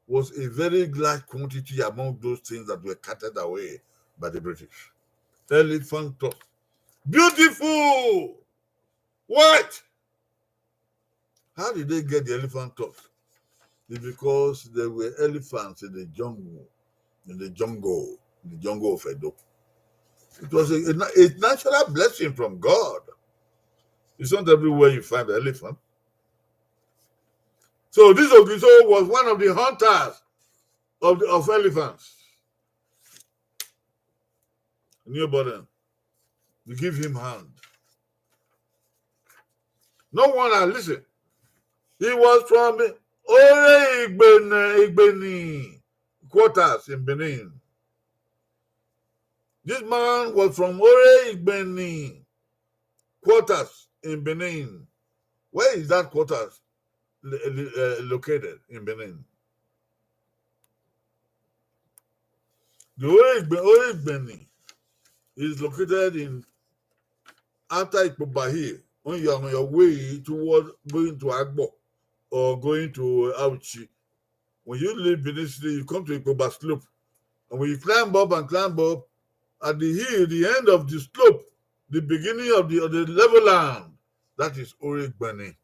was a very large quantity among those things that were carted away by the British. Elephant tusk. Beautiful! White! How did they get the elephant tusk? It's because there were elephants in the jungle, in the jungle, in the jungle of Edo. It was a, a na-, a natural blessing from God. It's not everywhere you find elephant. So this Ogiso was one of the hunters of the, of elephants. New Borden, we give him hand. No wonder, listen. He was from Ore Igbeni, Igbeni quarters in Benin. This man was from Ore Igbeni quarters in Benin. Where is that quarters lo-, lo-, uh, located in Benin? The Ore Igbe-, Ore Igbeni is located in, after Ikpoba Hill, on your, on your way toward going to Agbo or going to Auchi. When you leave Benin City, you come to Ikpoba Slope. And when you climb up and climb up, at the hill, the end of the slope, the beginning of the, of the level land, that is Ore Igbeni.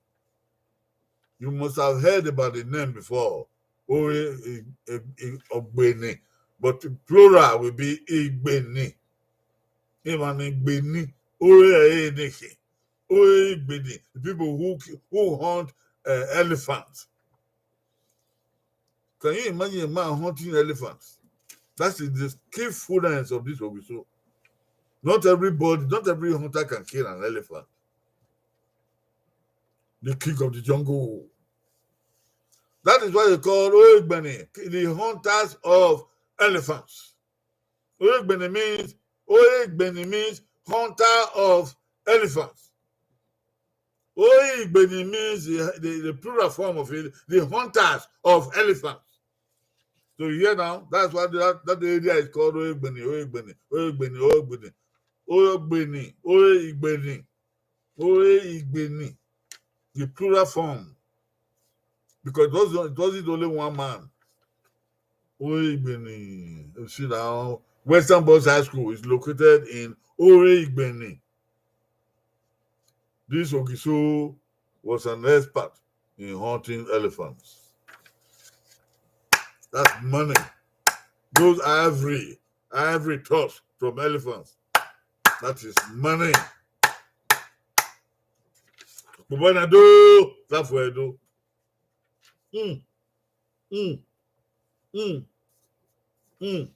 You must have heard about the name before. Ore I-, I-, I-, Ogbeni. But plural will be Igbeni. Even Igbeni. Ore Eneke. Ore Igbeni. The people who, who hunt, uh, elephants. Can you imagine a man hunting elephants? That is the skillfulness of this Ogiso. Not everybody, not every hunter can kill an elephant. The king of the jungle. That is why they call Ore Igbeni the hunters of elephants. Ore Igbeni means, Ore Igbeni means hunter of elephants. Ore Igbeni means the, the, the plural form of it, the hunters of elephants. So you hear now? That's why that, that area is called Ore Igbeni, Ore Igbeni, Ore Igbeni, Ore Igbeni, Ore Igbeni, Ore Igbeni, the plural form. Because it wasn't, it wasn't only one man. Ore Igbeni. You see now, Western Boys High School is located in Ore Igbeni. This Ogiso was an expert in hunting elephants. That's money. Those ivory, ivory tusk from elephants. That is money. But when I do, that's what I do. Mm. Mm. Mm. Mm.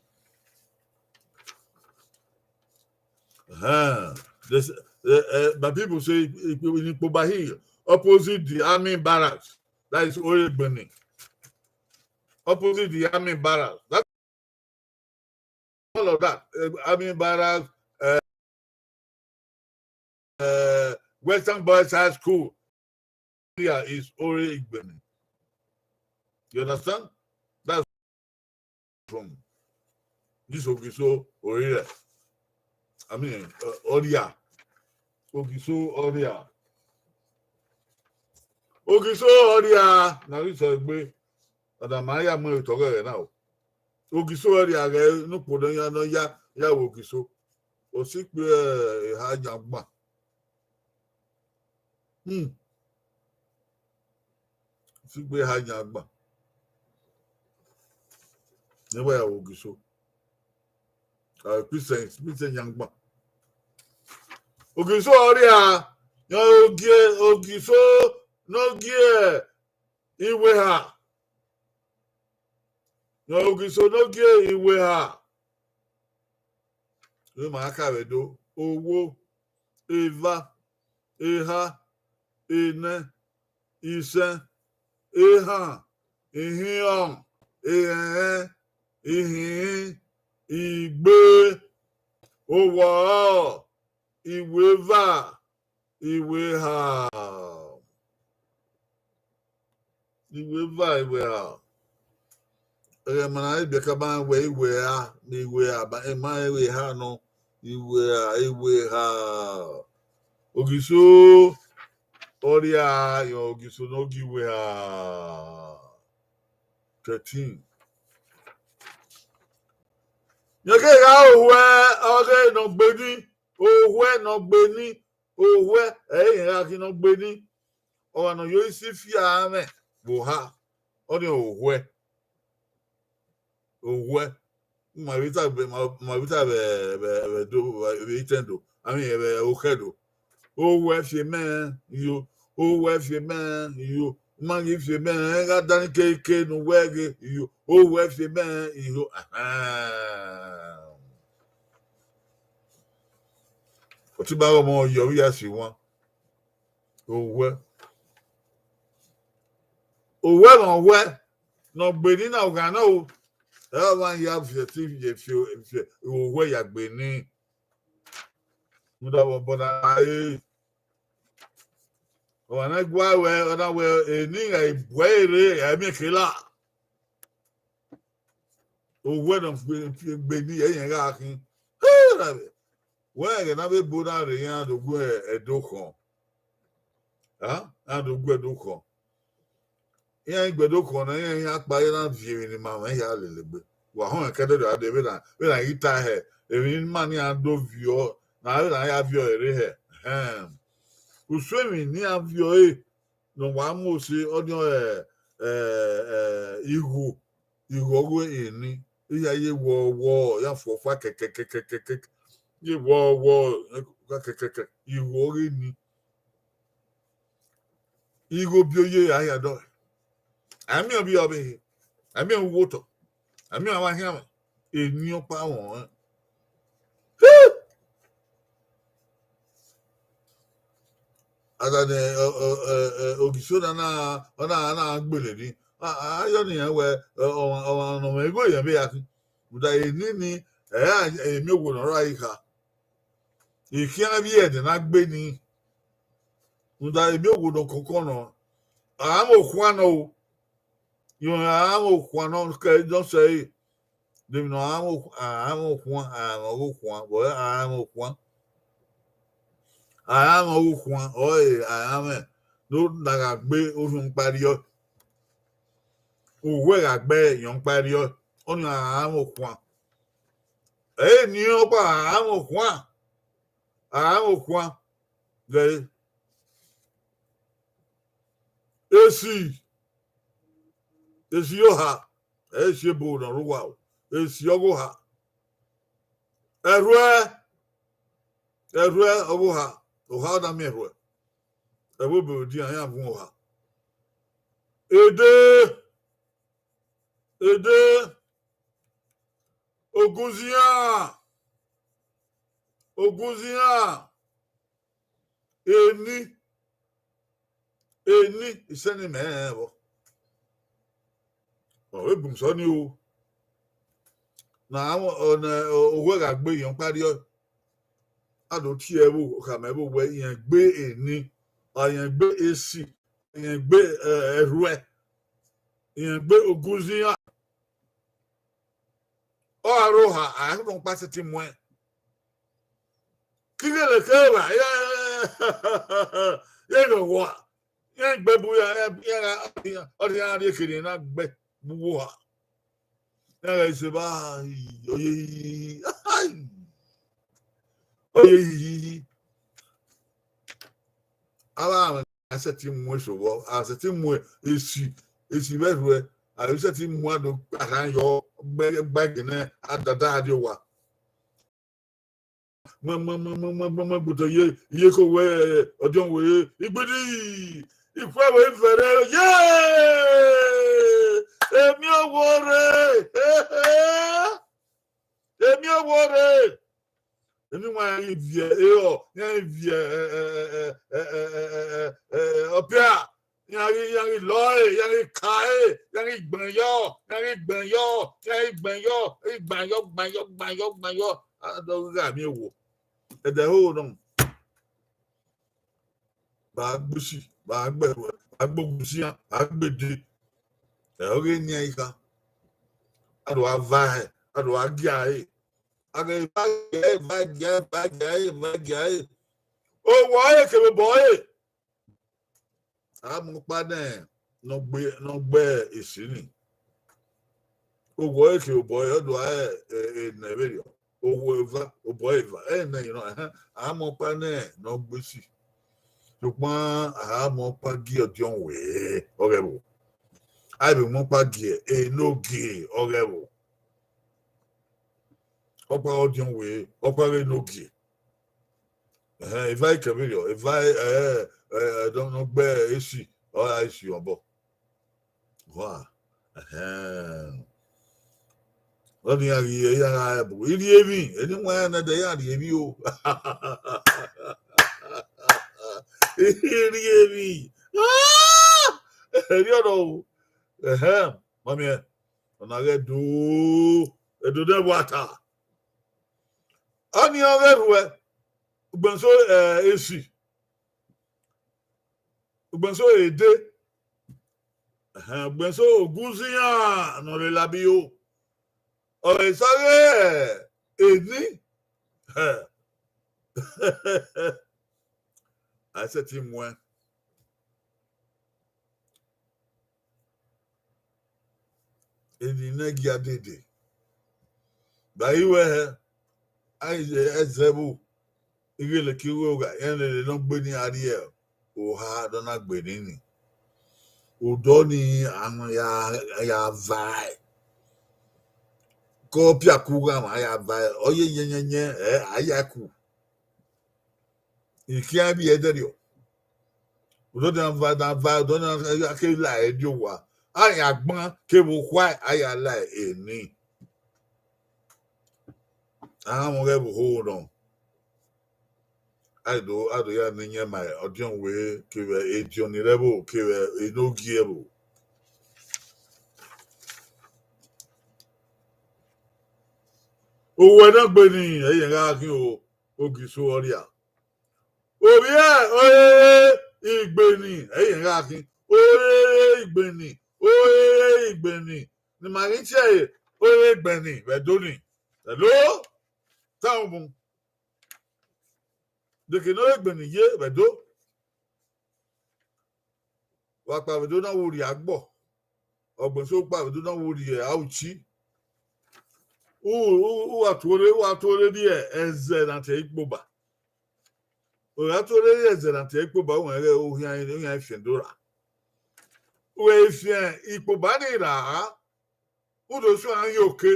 Uh-huh. This, uh, uh, my people say, uh, in Ikpoba Hill, opposite the army barracks. That is Ore Igbeni. Opposite the army barracks. That, all of that. Uh, army barracks, uh, uh, Western Boys High School. Here is Ore Igbeni. You understand? That's from this Ogiso Orire. I mean, uh, Oria. Ogiso ọrria. Ogiso ọrria, na ghi sẹ egbe. Ọna ma ya mu ẹre otọ ọghẹghẹ na o. Ogiso ọrria ghẹ ne ukpo nọ ya, nọ ya, ya vbe Ogiso. Osikpe eha yan gban. Hmm. Osikpe eha yan gban. Ne wa ya vbe Ogiso. A, Christian, Christian yan gban. Ogiso ọrria, yan ogie, Ogiso ne ọ gie iweha. Yan Ogiso ne ọ gie iweha. Vbe ma ka vbe do, owo, eva, eha, enẹ, isẹn, ehan, ihinrọn, erẹnrẹn, ihinrin, igbe, owọrọ, iweva, iweha. Iweva, iweha. Ẹghẹ ma na biẹ ka ma wẹ iweha, iweha, ma, ma iweha nọ, iweha, iweha. Ogiso ọrria, yan Ogiso ne ọ gie iweha. Thirteen. Yan ke gha ohuẹ ọghe ne ọ gbe ni, ohuẹ ne ọ gbe ni, ohuẹ, ẹ i rẹn gha khin ne ọ gbe ni. Ọmwa ne ọ yo isi fia mwẹ vbe oha, ọnii ohuẹ. Ohuẹ. Ma vbe ta vbe, ma, ma vbe ta vbe, vbe, vbe do, vbe itẹn do. I mean, vbe okhẹ do. Ohuẹ fi mẹ, iyo. Ohuẹ fi mẹ, iyo. Ma ghi fi mẹ, gha danni keke ne uwẹ ghe, iyo. Ohuẹ fi mẹ, iyo. Ahan. Ọtẹn ba ọmọ yọ vbe ya si wan. Ohuẹ. Ohuẹ ne ohuẹ ne ọ gbe ni na, ọ gha nọ o. Ẹ ọmwa ya viẹ te ye fi, fi ohuẹ ya gbe ni. Rhunmwuda vbe obọ na ma re. Ọmwa ne gua wẹ, ọ na wẹ, eni gha bu ẹre rre, ẹ miẹn kela. Ohuẹ ne ọ gbe, gbe ni, ẹ i rẹn gha khin. Wẹ ẹghẹ ne avbe ebo na rre, iran do gu ẹdẹ okhọn. A, iran do gu ẹdẹ okhọn. Iran i gu ẹdẹ okhọn na, iran, iran kpa ye na viọ emwi ne ima mwẹ hia lele egbe. Wa họn ẹkẹdẹdẹ a dee vbene, vbene a ghi ta hẹ, emwi ne ima nian do viọ, na vbene a ya viọ ẹre hẹ. Ẹhẹn. Usun emwi ne iran viọ ẹre, ne ọ wa mu ose, ọnii ọre, ẹ, ẹ, igho, igho ọghe eni, iran ye wọọ wọọ, iran fua fua kẹkẹkẹkẹkẹ, ye wọọ wọọ, kẹkẹkẹkẹ, igho ọghe eni. Igho bi oye a hia dọe. A miẹn ovbi ọvbehe, a miẹn uwu otọ, a miẹn avbe ahianmwẹ, eni ọkpa mwẹ ọnrẹn. Ada ne, ọ, ọ, ẹ, ẹ, Ogiso na na, ọ na, na gbele ni. A, a, ayọ ne iran wẹ, ọ, ọmwa, ọmwa ne ọ mwẹ igho yẹn vbe ya khin. Rhunmwuda eni ni, ẹ, ẹ, emiọnrẹn ne ọ rha gha. I khian vbiẹ ẹdẹ na gbe ni. Rhunmwuda emiọnrẹn ne ọ kọkọ nọ. A mwẹ okhuan nọ o. Irẹn a mwẹ okhuan nọ kẹ, nọ sẹ ẹre. Devbi ne a mwẹ okhuan, a mwẹ okhuan, a mwẹ ọghe okhuan, but a mwẹ okhuan. A mwẹ ọghe okhuan, ọre a mwẹ ne ọ na gha gbe orhiọn ọkpa rriọ. Uwẹ gha gbe irhiọn ọkpa rriọ, ọnii a mwẹ okhuan. Ẹ i ne irhiọn ọkpa, a mwẹ okhuan. A mwẹ okhuan. Ghe ẹre. Esi, esi oha, ẹ i si ebo ne ọ rre owa o, esi ọghe oha. Ẹrhuẹ, ẹrhuẹ ọghe oha, oha na miẹn ẹrhuẹ. Ẹvbo ebe dian iran vun oha. Ede, ede, ogunzian, ogunzian, eni, eni, isẹn ni mẹ rẹn vbọ. Ọ vbe bun sẹ ọnii o. Na, ọ, ọ, nẹ, ọ, owẹ gha gbe irhiọn ọkpa rriọ. A do tie ẹvbo, khama ẹvbo wẹ irẹn gbe eni, irẹn gbe esi, irẹn gbe, ẹ, ẹrhuẹ, irẹn gbe ogunzian. Ọ gha rre oha, a i rhunmwuda ọkpa sẹtin muẹn. Kighele kevbe, ẹ, Ye nọ wa. Iran gbe bu ya, iran, iran gha, ọ rhie iran rhie kherhe na gbe bu wo ha. Iran gha sẹ ba, ọ ye, ọ ye. Avbe a sẹtin mu eso vbọ, a sẹtin mu esi, esi vbe erhuẹ, a sẹtin mu ado kpahan yọ, gbe, gbe gene a dada a rrie owa. Mọ, mọ, mọ, mọ, mọ, mọ, mọ, gbọdọ ye, ye ko wẹ, ọdiọn wẹ, igbidi, ikhue wẹ vẹrẹ, ye! Emi owo rre, emi owo rre. Eni wa iran ghi viẹ erọ, iran ghi viẹ, ẹ, ẹ, ọpia. Iran ghi, iran ghi lọ ẹre, iran ghi ka ẹre, iran ghi gbẹn yọ, iran ghi gbẹn yọ, iran ghi gbẹn yọ, ghi gbẹn yọ, gbẹn yọ, gbẹn yọ, gbẹn yọ. A do gha miẹn owo. Ẹdẹ ho nọ. Ba gbe usi, ba gbe ẹruẹ, ba gbe ogun sian, ba gbe ede. Ẹ ọghe enian i kha. A do gha va ẹre, a do gha gia ẹre. A ghe va gia ẹre, va gia ẹre, va gia ẹre, va gia ẹre. Owa ẹre kevbe obọ ẹre. A mu ọkpa nẹ ne ọ gbe, ne ọ gbe esi ni. Owa ẹre kevbe obọ ẹre, ọ do gha re, ẹ, enẹ vberriọ. Owa eva, obọ eva, ẹnẹ i nọ, ẹhẹn, a mu ọkpa nẹ ne ọ gbe esi. Sokpan a mu ọkpa gie ọdiọn wẹ, ọghẹvbo. A vbe mu ọkpa gie enogie, ọghẹvbo. Ọkpa ọdiọn wẹ, ọkpa ghe enogie. Ẹhẹn, eva i kẹ vberriọ, eva, ẹ, ẹ, ẹ, ne ọ gbe esi, ọ ra esi obọ. Wa, ẹhẹn. Ọni iran ghi, iran gha bu, I rhie emwi, eni wa iran nẹdẹ iran rhie emwi o. I rhie emwi. Ah! Erriọ nọ o. Ẹhẹn, ma miẹn. Ọna ghe do, edo nẹ wa ta. Ọni ọ ghe rhuẹ, ugbẹnso, ẹ, esi. Ugbẹnso ede. Ẹhẹn, ugbẹnso ogunzian ne ọ rre labi o. Ọ re sa ghe eni. Hẹ. A sẹtin muẹn. Eni ne gia dede. Ba i wẹ hẹ, a i ye ẹzẹ vbo, ighele ke igho gha, iran lele ne ọ gbe ni a rrie oha dọ na gbe ni ni. Odọ ni a ya, ya vae. Ke ọ pia ku gha ma ya vae, ọ ye yẹnyẹnyẹn, ẹ, a ya ku. I khian vbiẹ ẹdẹrriọ. Odọ ni a va, na va, odọ ni a ke la ẹdẹ owa. A ya gban kevbe okhua, a ya la eni. A mwẹ ọghẹe vbe oho nọ. A do, a do ya ne iyẹn ma ọdiọn wẹ kevbe ediọn ni rre ẹvbo, kevbe enogie ẹvbo. Owẹ na gbe ni, ẹ i rẹn gha khin o, Ogiso ọrria. Ovbi ẹre ọrere igbeni, ẹ i rẹn gha khin, ọrere igbeni, ọrere igbeni, ne ima ghi tie ẹre, ọrere igbeni vbe Ẹdo ni. Hello? Tama mu. Deke ne ọrere igbeni ye vbe Ẹdo. Wa kpa vbe Ẹdo na, wo rhie agbọ. Ọgbẹn so kpa vbe Ẹdo na, wo rhie Auchi. U, u, u wa tuorre, u wa tuorre rhie ẹzẹ na tie ikpoba. U gha tuorre rhie ẹzẹ na tie ikpoba, u rẹn ghe ohian, ohian fian do ra. U ghe fian ikpoba ni ra, u do suẹn yan oke.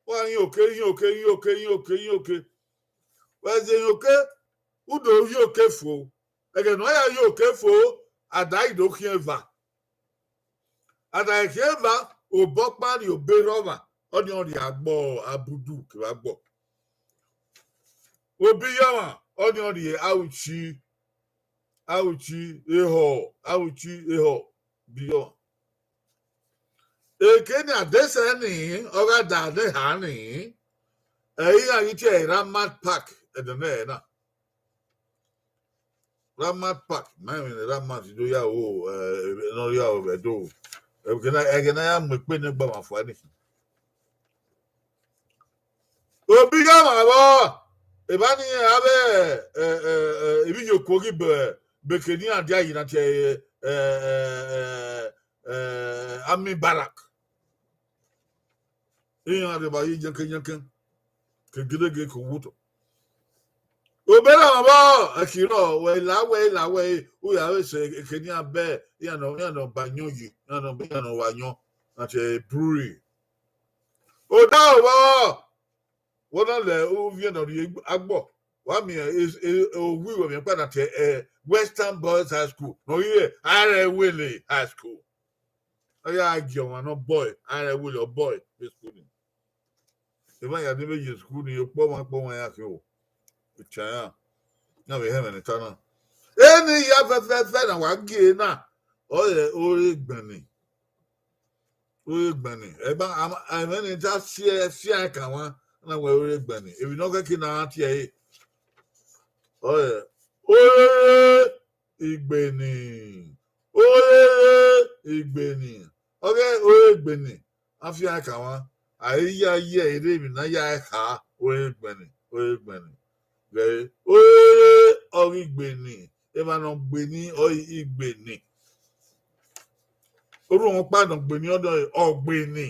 Wa yan oke, yan oke, yan oke, yan oke, yan oke. Wa zẹ yan oke, u do yan oke fo. Ẹghẹ ne ọ ya yan oke fo, a da i do khian eva. A da khian eva, obọ ọkpa rhie obọ erha ọmwa, ọnii ọ rhie agbọ abudu kevbe agbọ. Obọ iye ọmwa, ọnii ọ rhie Auchi, Auchi ehọ, Auchi ehọ, obọ iye ọmwa. Eke ni a dẹsẹ ni, ọ gha da ne eha ni, ẹ i gha ghi tie ẹre Ramat Park, ẹdẹ nẹ na. Ramat Park, ma emwi ne Ramat do ya ro, eh, ne ọ ya ro vbe Ẹdo. Ẹghẹ na, ẹghẹ na ya mu ekpe ne gba ma fua ni. Obọ iye ọmwa vbọ, eva ni iran avbe, eh, eh, eh, Emwi ye okuo ghi be, be ke ne iran dia yi na tie, eh, eh, eh, eh, Army Barrack. Iran rre evba ye yankan yankan, ke gedege ke owotọ. Obọ erha mwẹ vbọ, ẹki rrọọ, wẹ la wẹ, la wẹ, u ya vbe sẹ eke ne iran bẹ, iran nọ, iran nọ ba ayọn yi, iran nọ, iran nọ wa ayọn, na tie brewery. Odaro vbọ, wẹ na lẹ uvie nọ rrie agbọ, wa miẹn, e, e, owi wẹ miẹn kpa na tie, eh, Western Boys High School, nọ ghi re Arẹwele High School. Ọ ya gie ọmwa ne ọ bọe, Arẹwele ọ bọe vbe school ni. Emwa ya ni vbe ye school ni, okpọmwa okpọmwa ya khin o. Itan iran, iran vbe họn ẹmwẹ ne I ta na. Eni hia fẹfẹfẹ ne a wa gie na, ọre ore egbẹnni. Ore egbẹnni. Ẹgba, ama, ẹmwẹ ne I ta fian, fian ẹkan mwa, na wẹ ore egbẹnni. Emwi ne ọ ghẹ ke na gha tie ẹre. Ọre, ore egbẹnni. Ore egbẹnni. Ọghe ore egbẹnni, a fian ẹkan mwa. A i ya ye erha emwi ne a ya kha, ore egbẹnni, ore egbẹnni. Ghẹ ore ọghe igbẹnni, emwa ne ọ gbẹnni, ọre igbẹnni. Orhunmwu ọkpa ne ọ gbẹnni, ọ dọ ọgbẹnni.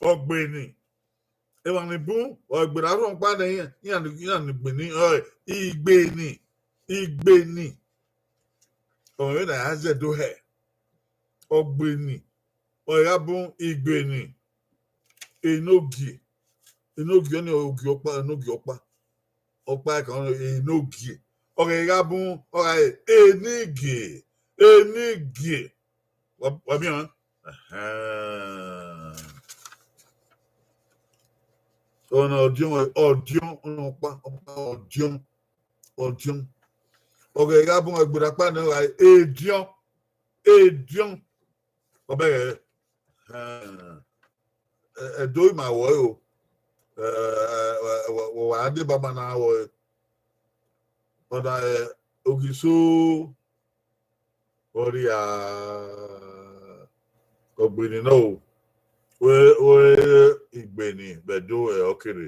Ọgbẹnni. Emwa ni bun, ọ gberra orhunmwu ọkpa nẹ, iran, iran ni gbẹnni, ọ, igbẹnni, igbẹnni. Ọ mwẹ vbene a ya zẹ do hẹ. Ọgbẹnni. Ọ gha bun igbẹnni. Enogie. Enogie ọnii ogie ọkpa, enogie ọkpa. Ọkpa ẹkan ọnii enogie. Ọ ghẹ gha bun, ọ gha re enigie. Enigie. Wa, wa miẹn ọẹn? Ẹhẹn. Ọna ọdiọn, ọdiọn, ọna ọkpa, ọkpa ọdiọn, ọdiọn. Ọ ghẹ gha bun ẹgbẹdẹ ọkpa nẹ, ọ gha re ediọn, ediọn. Ọ bẹghe, ẹhẹn. Ẹ, Ẹdo ima ruẹ o. Ẹ, ẹ, ẹ, wa, wa, wa deba ma na ruẹ. Ọna, ẹ, Ogiso, ọ rria ọgbẹnni nọ o. Ore, ore igbẹnni vbe Ẹdo ẹ ọ kere.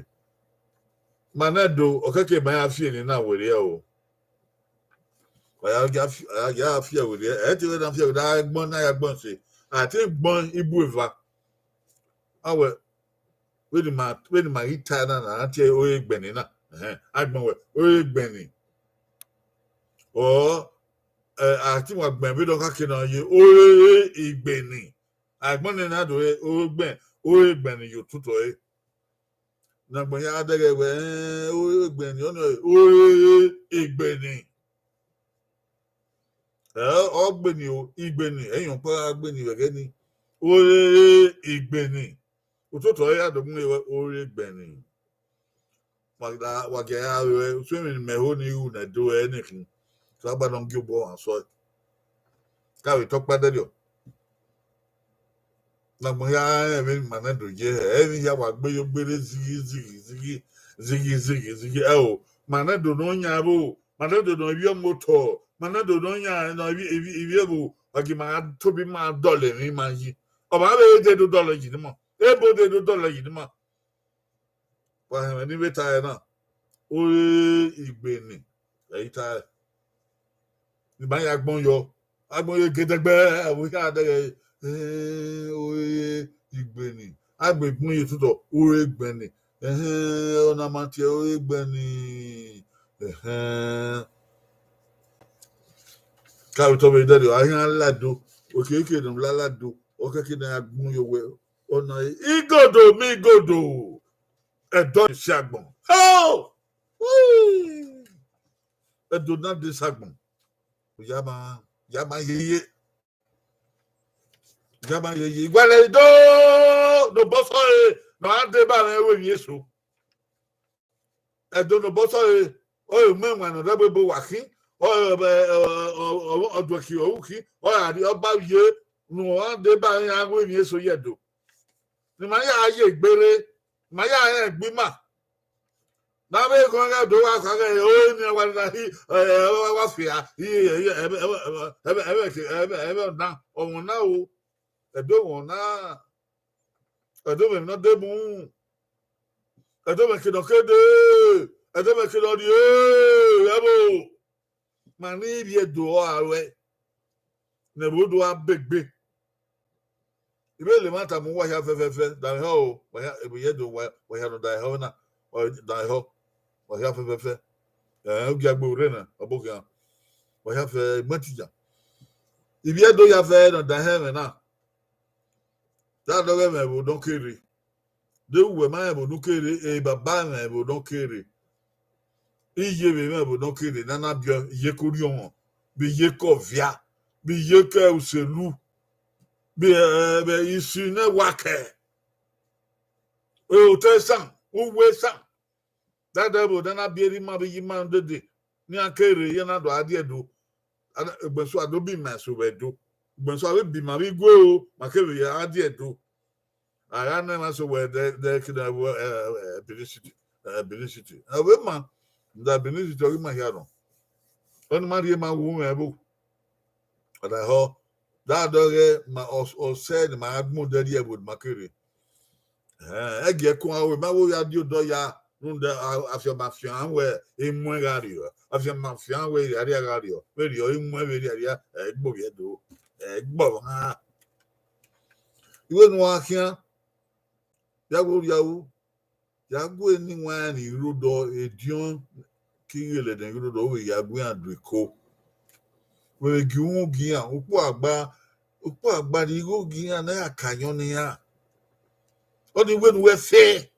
Ma nẹ Ẹdo, ọ kẹkẹ ma ya fi eni na werriẹ o. Ọ ya, ya fi, ọ ya, ya fi ẹre werriẹ. Ẹ te wẹ na fi ẹre werriẹ, a gbọn na ya gbọn se. A te gbọn ibu eva. A wẹ, vbene ima, vbene ima ghi ta na, na tie ore egbẹnni na. Ẹhẹn, agbọn wẹ, ore egbẹnni. Ọ, ẹ, a te wa gbẹn vbene ọ khake na ye ore egbẹnni. Agbọn nẹ na do re ore egbẹn, ore egbẹnni ye ototọ ẹre. Ne agbọn ya dẹghe wẹ, ẹn, ore egbẹnni, ọnii ore egbẹnni. Ẹ, ọ gbẹnni o, igbẹnni, ẹyin ọkpa gha gbẹnni vbe ẹghẹ ni. Ore igbẹnni. Ototọ ẹre ya do mu wẹ ore egbẹnni. Wa, wa gie a ru ẹre, usun emwi ne imẹ ho ni ru ne Ẹdo ẹre ne khin. So, a gba nọ gie obọ ọmwa sọe. Ka vbe tọ ọkpa dẹrriọ. Ne agbọn hia rẹn vbene ima nẹ do ye hẹ, emwi hia wa gbe yo gbere zighi, zighi, zighi, zighi, zighi, zighi. Ẹ o, ma nẹ do ne ọ yan vbo, ma nẹ do ne ọ ivbi ọmotọ, ma nẹ do ne ọ yan ne ivbi, ivbi, ivbi ẹvbo, wa gie ima tobọ ima dọlọ emwi ima yi. Ọ ma vbe de do dọlọ yi ne ima. Ebo de do dọlọ yi ne ima. Wa hẹnmwẹ ne I vbe tae na, ore igbẹnni, ẹ i tae. Ne ima ya gbọn yọ, agbọn yọ egedẹgbẹ, avbe hia dẹghe, ẹn, ore igbẹnni, agbọn egbọn ye ototọ, ore egbẹnni, ẹhẹn, ọna ma tie ore egbẹnni, ẹhẹn. Ka vbe tọ vbe dẹrriọ, a hia lado, okiekie ne ọ la lado, ọ kẹkẹ ne a gbọn yọ wẹ, ọna igodo mi igodo, Ẹdo ni si agbọn. Oh! Whee! Ẹdo na de si agbọn. Ya ma, ya ma yeye. Ya ma yeye. Igualẹ do, ne obọ sọre, ne ọ gha deba mwẹ ru emwi eso. Ẹdo ne obọ sọre, ọ re umẹwaẹn ne ọ rre ẹvbo ebo wa khin, ọ re, ẹ, ọ, ọ, ọ, ọduẹki ọre u khin, ọ ra rhie ọba ye, ne ọ gha deba mwẹ iran ru emwi eso ye Ẹdo. Ne ima ya ye gbere, ne ima ya rẹn egbe ima. Ne avbe ekhọe ghẹ do wa kha ghẹ, ore ni wa na hi, ẹ, ẹ, wa, wa fia, i, ẹ, ẹ, ẹ, ẹ, ẹ, ẹ, ẹ, ẹ, ẹ, ẹ, ọna, ọmwa na o, Ẹdo ọmwa na, Ẹdo mwẹ ne ọ de mu, Ẹdo mwẹ ke ne ọ ke de, Ẹdo mwẹ ke ne ọ rrie, ẹvbo, ma ne Ivbi Ẹdo ọre a ruẹ, ne ẹvbo do gha begbe. I vbe le emwa tama uwa hia fẹfẹfẹ, danmwehọ o, wa hia, Ivbi Ẹdo, wa, wa hia nọ danmwehọ na, wa danmwehọ, wa hia fẹfẹfẹ. Ẹn, ogiagbe urre na, ọ bọ khian, wa hia fẹ egbẹn tija. Ivbi Ẹdo hia fẹ nọ danmwehọ ẹmwẹ na, da dọghe ẹmwẹ ẹvbo nọ kere. De uwẹ ma rẹn ẹvbo ne u kere, e baba mwẹ ẹvbo ne ọ kere, iye vbe mwẹ ẹvbo ne ọ kere, ne a na biẹ iye ke orhiọnmwọ, vbe iye ke ọvia, vbe iye ke uselu, vbe, eh, vbe isu ne wa kẹ, otọ esan, uwu esan. Dada ẹvbo ne a na biẹ erha ima vbe iye ima dede, ne iran kere, iran na do gha die Ẹdo. Ugbẹn so a do bi ima eso vbe Ẹdo. Ugbẹn so a vbe bi ima vbe igue o, ma kevbe ya gha die Ẹdo. A gha nọ emwa eso wẹ de, de kidie ẹvbo, eh, eh, Benin City, eh, Benin City. Ẹ vbe ma, da Benin City ọghe ima hia nọ. Ọni ma rhie ma wu mwẹ ẹvbo. Ọdahọ, da dọghe ma ọ, ọ sẹ ne ma gha gbọn odẹ rrie ẹvbo ne ma kere. Ẹn, ẹgiẹ ẹko a ru, ma wo ya die odọ ya, rhunmwuda a, afianma fian wẹ emuẹn gha rriọ, afianma fian wẹ erriarria gha rriọ, vberriọ emuẹn vbe erriarria, ẹ i gbe ovbi Ẹdo, ẹ i gbe ọmwa. Iwe ne uwa khian, ya ghe orhiaru, ya gu eni wan ni rre odọ ediọn, ke I ghele ne I rre odọ, u vbe ya gu iran do iko. Wẹ vbe gie uhunmwu gie iran, ukpo agba, ukpo agba ni igho gie iran ne a ya ka ayọn ne iran. Ọni wẹ ne uwẹ fe,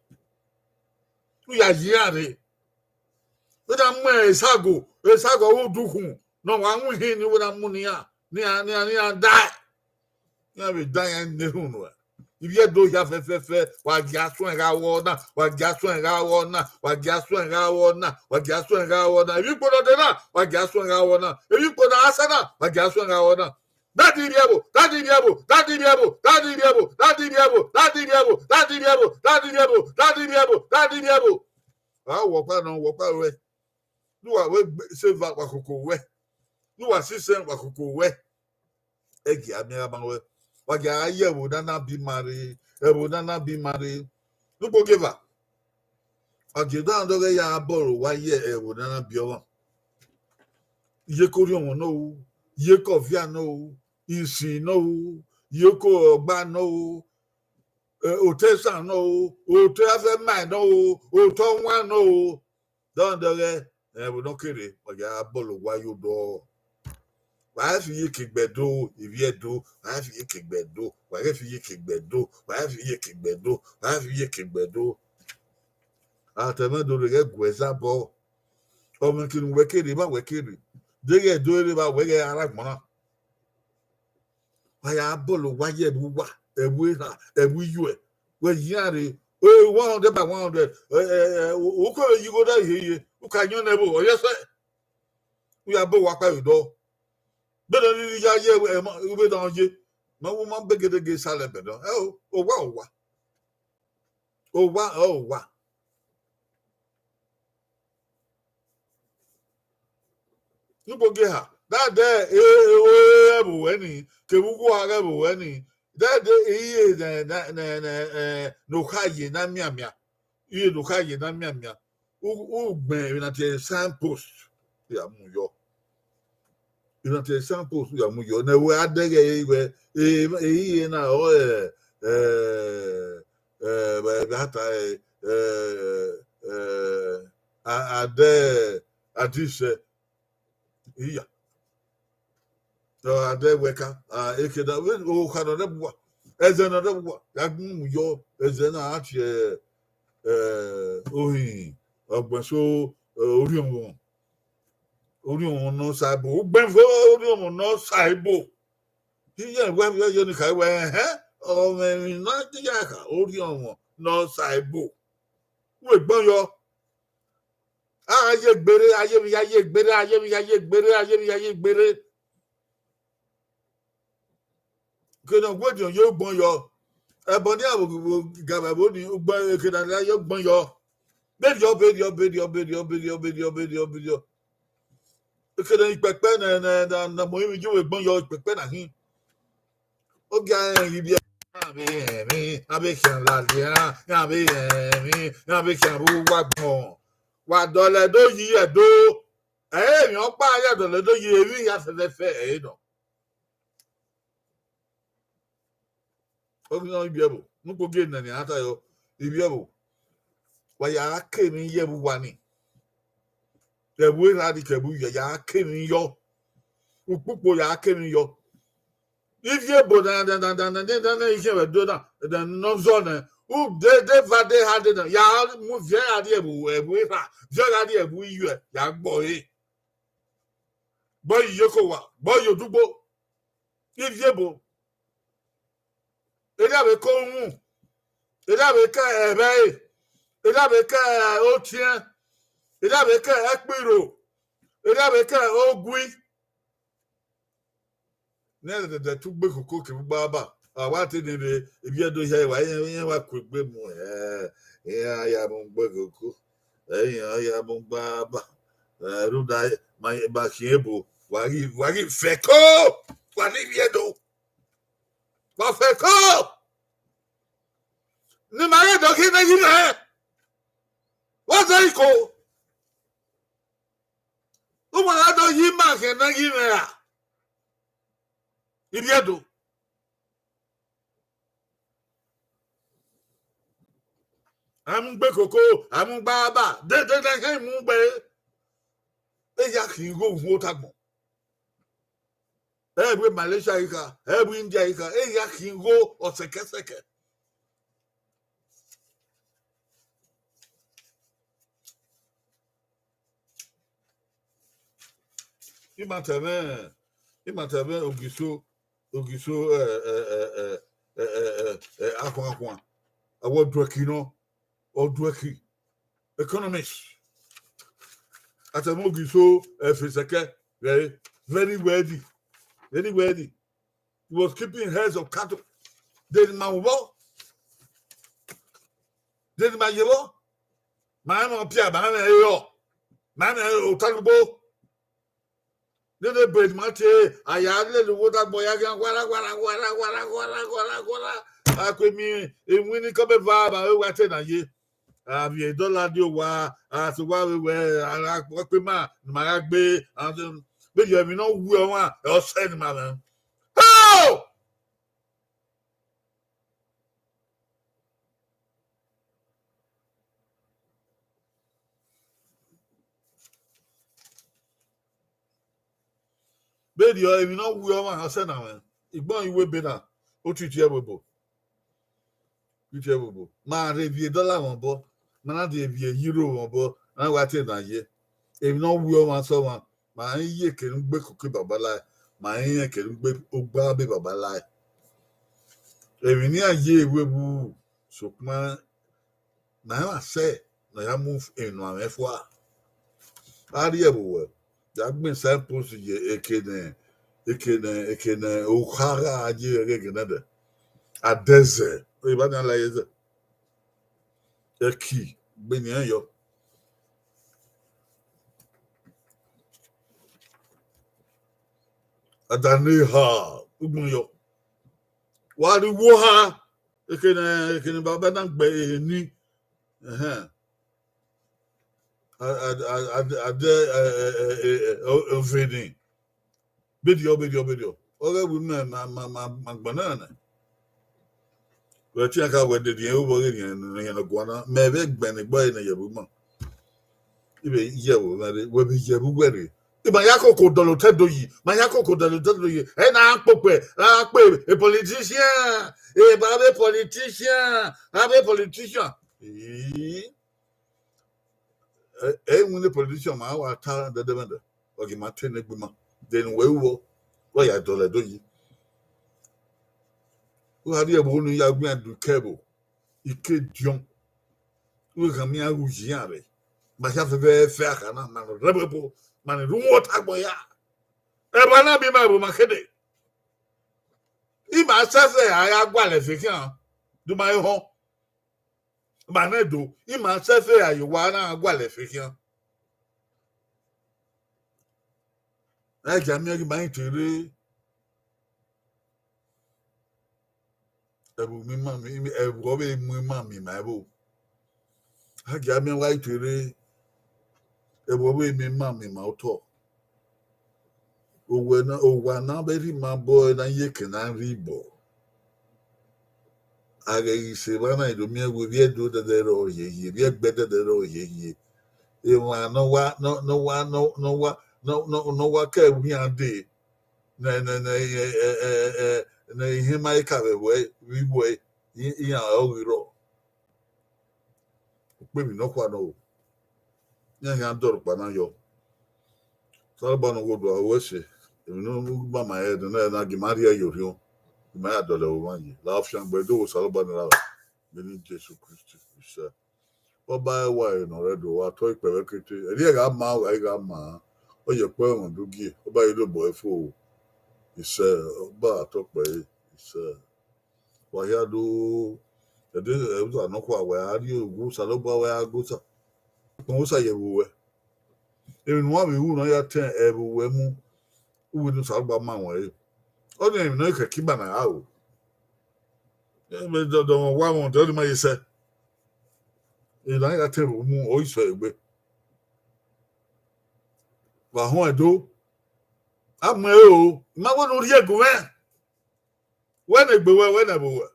u ya yi iran rre. Wẹ na mu esago, esago ọre udukhun ne ọ wa wu ihin ni wẹ na mu ne iran, ne iran, ne iran, ne iran dae. Iran vbe da iran ne erhunmwu ruẹ. Ivbi Ẹdo hia fẹfẹfẹ, wa gia suẹn gha vbọ na, wa gia suẹn gha vbọ na, wa gia suẹn gha vbọ na, wa gia suẹn gha vbọ na. Emwi ikpo ne ọ dee na, wa gia suẹn gha vbọ na. Emwi ikpo ne a sa na, wa gia suẹn gha vbọ na. Dada Ivbi Ẹvbo, dada Ivbi Ẹvbo, dada Ivbi Ẹvbo, dada Ivbi Ẹvbo, dada Ivbi Ẹvwo, dada Ivbi Ẹvbo, dada Ivbi Ẹvbo, dada Ivbi Ẹvbo, dada Ivbi Ẹvbo, dada Ivbi Ẹvbo. A wẹ ọkpa nọ, wẹ ọkpa ruẹ. Ne uwa vbe gbe se eva, wa koko ruẹ. Ne uwa si isẹn, wa koko ruẹ. Ẹgia miẹn gha ma ruẹ. Wa gia gha ye ẹvbo ne a na bi ima rre, ẹvbo ne a na bi ima rre. Ne ukpo gie eva. Wa gie dandan ọghe ya bọrọ owa ye ẹvbo ne a na bi ọmwa. Iye ke orhiọnmwọ nọ o, iye ke ọvia nọ o, isi nọ o, iye ke ọgba nọ o, eh, otọ esan nọ o, otọ afẹma nọ o, otọ ọwan nọ o. Dandan ọghe ẹvbo ne ọ kere, wa gia bọlọ owa ye odọ. Wa i fi iye ke gbe Ẹdo, Ivbi Ẹdo, wa i fi iye ke gbe Ẹdo, wa i fi iye ke gbe Ẹdo, wa i fi iye ke gbe Ẹdo, wa i fi iye ke gbe Ẹdo. A ta ẹmwẹ do rre ghẹ gu ẹzabọ. Ọ mwẹ kene uwẹ kere, evba wẹ kere. Deghẹ Ẹdo rre evba wẹ ghẹ a rre agbọn na. Wa ya bọlọ owa ye ẹvbo uwa, ẹvbo erha, ẹvbo iyuẹ. Wẹ yi iran rre, eh, one hundred by one hundred, eh, eh, eh, u, u kọ vbe yi igho da hie ye, u ka yọn nẹ ẹvbo, ọ ye sẹ. U ya bọ owa kpa vbe odọ. Vbene ọ rhirhi ya ye, eh, ma, vbene ọ ye, ma wo ma begedege sa lẹ ẹbẹdẹ. Ẹ o, owa, owa. Owa, owa. Ugbo gie eha, dade, e, e, e, ẹvbo wẹ ni, kevbe uwu a ghe ẹvbo wẹ ni, dade, e, e, ne, ne, ne, ne, eh, ne okha ye na mianmian. Iye ne okha ye na mianmian. U, u gbẹn emwi na tie signpost, ya mu yọ. Emwi na tie signpost, ya mu yọ. Ne wẹ a dẹghe ẹre wẹ, e, e, iye na, ọ, eh, eh, eh, vbe, vbe a ta, eh, eh, eh, a, a dẹ, a di sẹ, iya. Ọ, a dẹ wẹ ka, a, eke da, vbe, okha nọ rẹ bua, ẹzẹ nọ rẹ bua, ya gun mu yọ, ẹzẹ na a tie, eh, ohin, ọgbẹn so, eh, orhiọnmwọ, orhiọnmwọ nọ sa ebo, ugbẹn fo orhiọnmwọ nọ sa ebo. Iye wẹ, wẹ, yọ ni ka wẹ, ẹhẹn, ọ mwẹ emwi na ya kha, orhiọnmwọ nọ sa ebo. Wẹ gbọn yọ. A ye gbere, a ye emwi ya ye gbere, a ye emwi ya ye gbere, a ye emwi ya ye gbere. Kene ọ wẹ ediọn ye ugbọn yọ. Ẹbọ ne iran vbe ga vbe ẹvbo ni, ugbọn, kene a ya ye ugbọn yọ. Berriọ, berriọ, berriọ. Kene ikpẹkpẹ ne, ne, ne, ne mu emwi ye ugbọn yọ, ikpẹkpẹ na hin. Ogia rẹn ghi biẹ, iran vbe rẹn emwi, iran vbe khian ladian, iran vbe rẹn emwi, iran vbe khian vbe uwu agbọn. Wa dọlẹ do yi Ẹdo. Ẹre emwi ọkpa ya dọlọ do ye emwi hia fẹfẹfẹ ẹre nọ. Ọghe nọ ivbi ẹvbo, ne ukpo gie nene a ta yọ, ivbi ẹvbo, wa ya ke emwi ye ẹvbo uwa ni. Ẹvbo erha ni ke ẹvbo ivia, ya ke emwi yọ. Ukpukpo ya ke emwi yọ. Ivie ebo na, na, na, na, na, na, na, na, ikhiẹn vbe do na, na, nọ zọ nẹ, u de, de va de ha de na, ya mu viẹ gha rrie ẹvbo, ẹvbo erha, viẹ gha rrie ẹvbo iyuẹ, ya gbọ ẹre. Gbọ ye iyeke owa, gbọ ye odugbo. Ivie ebo. Erha vbe ke orhunmwu, erha vbe ke ẹvbẹre, erha vbe ke otiẹn, erha vbe ke ẹkpirro, erha vbe ke ogui. Ne ẹdẹdẹ tu gbe koko kevbe ugbaba, a wa te ni rre, ivbi Ẹdo hia wa, irẹn, irẹn wa ku egbe mu, ẹ, irẹn a ya mu gbe koko, ẹ, irẹn a ya mu ugbaba, ẹ, rhunmwuda ma, ma khiẹn ebo, wa ghi, wa ghi fẹko, wa ne ivbi Ẹdo, wa fẹko, ne ima ghe do khian ne yi mwẹ, wa zẹ iko. Uwẹ gha do yi ima khian ne yi mwẹ ra? Ivbi Ẹdo. A mu gbe koko, a mu gbe aba, dẹdẹdẹ khan mu gbe. E ya khin igho vbe otagbọn. Ẹ vbe Malaysia yi kha, ẹ vbe India yi kha, e ya khin igho ọsẹkẹsẹkẹ. Ima ta ẹmwẹ, ima ta ẹmwẹ Ogiso, Ogiso, ẹ, ẹ, ẹ, ẹ, ẹ, ẹ, ẹ, ẹ, akhuan akhuan. Awẹ ọduẹki nọ, ọduẹki. Economist. A ta ẹmwẹ Ogiso, ẹ, Efesẹkẹ, very, very wealthy, very wealthy. He was keeping herds of cattle. De ne ima vbọ? De ne ima ye vbọ? Ma rẹn emwa ọpia, ma rẹn emwa erhọ, ma rẹn emwa otalugbo. Nene ebe ne ima tie, a ya lele uwu otagbọn ya khian wara, wara, wara, wara, wara, wara, wara. A ku emi, iwinna ikọbeva ma vbe wa te na ye. A vbiẹ dọla die owa, a sẹ owa vbe wẹ, a gha kpe ima ne ima gha gbe, a sẹ, vbene emwi ne ọ wu ọmwa, ọ sẹ ne ima mwẹ. Ho! Vbene emwi ne ọ wu ọmwa, ọ sẹ ne ima mwẹ. Igbọnrẹn iwe ebe na, otiti ẹvbo ebo. Otiti ẹvbo ebo. Ma rhie vbiẹ dọla mwẹ obọ, ma na rhie vbiẹ euro mwẹ obọ, a na wa te na ye. Emwi ne ọ wu ọmwa sẹ ọmwa, ma i ye eke ne u gbe koko baba lae, ma i rẹn eke ne u gbe ogba be baba lae. Emwi ne iran ye vbe wu, sokpan ma i ma sẹ ne ọ ya mu emwi ne a mwẹ fua. A rhie vbe owẹ, ya gbẹn signpost ye eke ne, eke ne, eke ne okha gha ye ẹghẹ gẹnẹdẹ. Adẹzẹ, eva nian la ye zẹ. Ẹki, gbe nian yọ. Adaneha, ugbẹn yọ. Wa rrie uwu oha, eke ne, eke ne baba na gbe ehe ni. Ẹhẹn. A, a, a, a, a de, ẹ, ẹ, ẹ, ẹ, ẹ, o-, oveni. Bediọ, bediọ, bediọ. Ọghe ẹvbo imẹ ma, ma, ma, ma gbẹnnẹ nẹ. Wẹ te iran ka wẹ dede irẹn vbọ ghe irẹn, irẹn ne ọ guan na, mẹ vbe gbẹnnẹ egbe ẹre ne yẹ vbe ima. I vbe ye ẹvbo mwẹ rre, wẹ vbe ye ẹvbo uwẹ rre. I ma ya koko dọlọ otọ do yi, ma ya koko dọlọ otọ do yi. Ẹ na kpokpẹ, a kpe a politician, e ba vbe politician, a vbe politician. Ee. Ẹ, ẹ i winna politician ma wa ta dẹdẹmwẹdẹ, wa ghi ma te ne egbe ima, then wẹ ru vbọ, wa ya dọlọ ẹdo yi. U gha rrie ẹvbo ne u ya gu iran du ike ẹvbo, ike ediọn, u gha miẹn iran ru yi iran rre, ma hia fẹfẹfẹ akha na, ma ne ọ rre ẹvbo ebo, ma ne rre uwu otagbọn ya. Ẹvbo na miẹn ima ẹvbo ma khede. Ima sẹsẹ a ya gualọ ẹfe khian, do ma he họn. Ma nẹ do, ima sẹfe a ye owa na gualọ ẹfe khian. Ẹ gia miẹn ghi ma rẹn te rre. Ẹvbo miẹn ima, ẹvbo ọvbehe mu ima miẹn ima ẹvbo. A gia miẹn wa rẹn te rre. Ẹvbo vbe miẹn ima miẹn ima otọ. Owa na, owa na vbe rhie ima obọ, na ye eke na rhie obọ. A ghẹ ghi sẹ evba na, I do miẹn wẹẹ ivbi Ẹdo dẹdẹ rrọọ hiehie, ivbi ẹgbẹ dẹdẹ rrọọ hiehie. Emwa ne ọ wa, ne ọ, ne ọ wa, ne ọ, ne ọ wa, ne ọ, ne ọ, ne ọ wa ke ẹvbo iran dee, ne, ne, ne, ẹ, ẹ, ẹ, ẹ, ne ihian ma i ka vbe wẹ, vbe wẹ, i-, iran ọghe rrọọ. Ukpevbi nọkhua nọ o. Iran khian dọrọ ukpa na yọ. Osanobua ne ọ ghodua, ru ẹse. Emwi ne u ma ma rẹn, ne na gie ima rhie ye orhiọn, ima ya dọlọ ẹvbo mwa ye. La ọ fiangbe do vbe Osanobua ne erha vbe eni Jesu Kristi, isẹ. Ọba ẹwae ne ọ rre Ẹdo, wa tọ ikpẹvbẹ kete. Ẹre gha ma, ọ gha i gha ma, ọ ye ẹkpẹvbe mwẹ do gie, ọba ye lobọ ẹre fo. Isẹ, ọba tọ kpẹre, isẹ. Wa hia do, ẹdẹ, ẹdẹ nọkhua, wa a rrie owa Osanobua, wa a gu Osa. Ukpọn Osa ye vbe uwẹ. Emwi ne uwa vbe ru ne ọ ya tẹn ẹvbo uwẹ mu, uwẹ ne Osanobua ma ruẹn ẹre. Ọnii emwi ne ọ khẹke ima na ra ru. Ẹ vbe dọdọ mwẹ, wa mwẹ, ọdẹ ọnii ma ye sẹ. Emwi ne a ya tẹn ẹvbo mu, ọ i sẹ egbe. Wa họn ẹdo. A mu ẹre o, I ma wẹ ne u rhie gu mwẹ. Wẹ ne egbe wẹ, wẹ ne ẹvbo wẹ.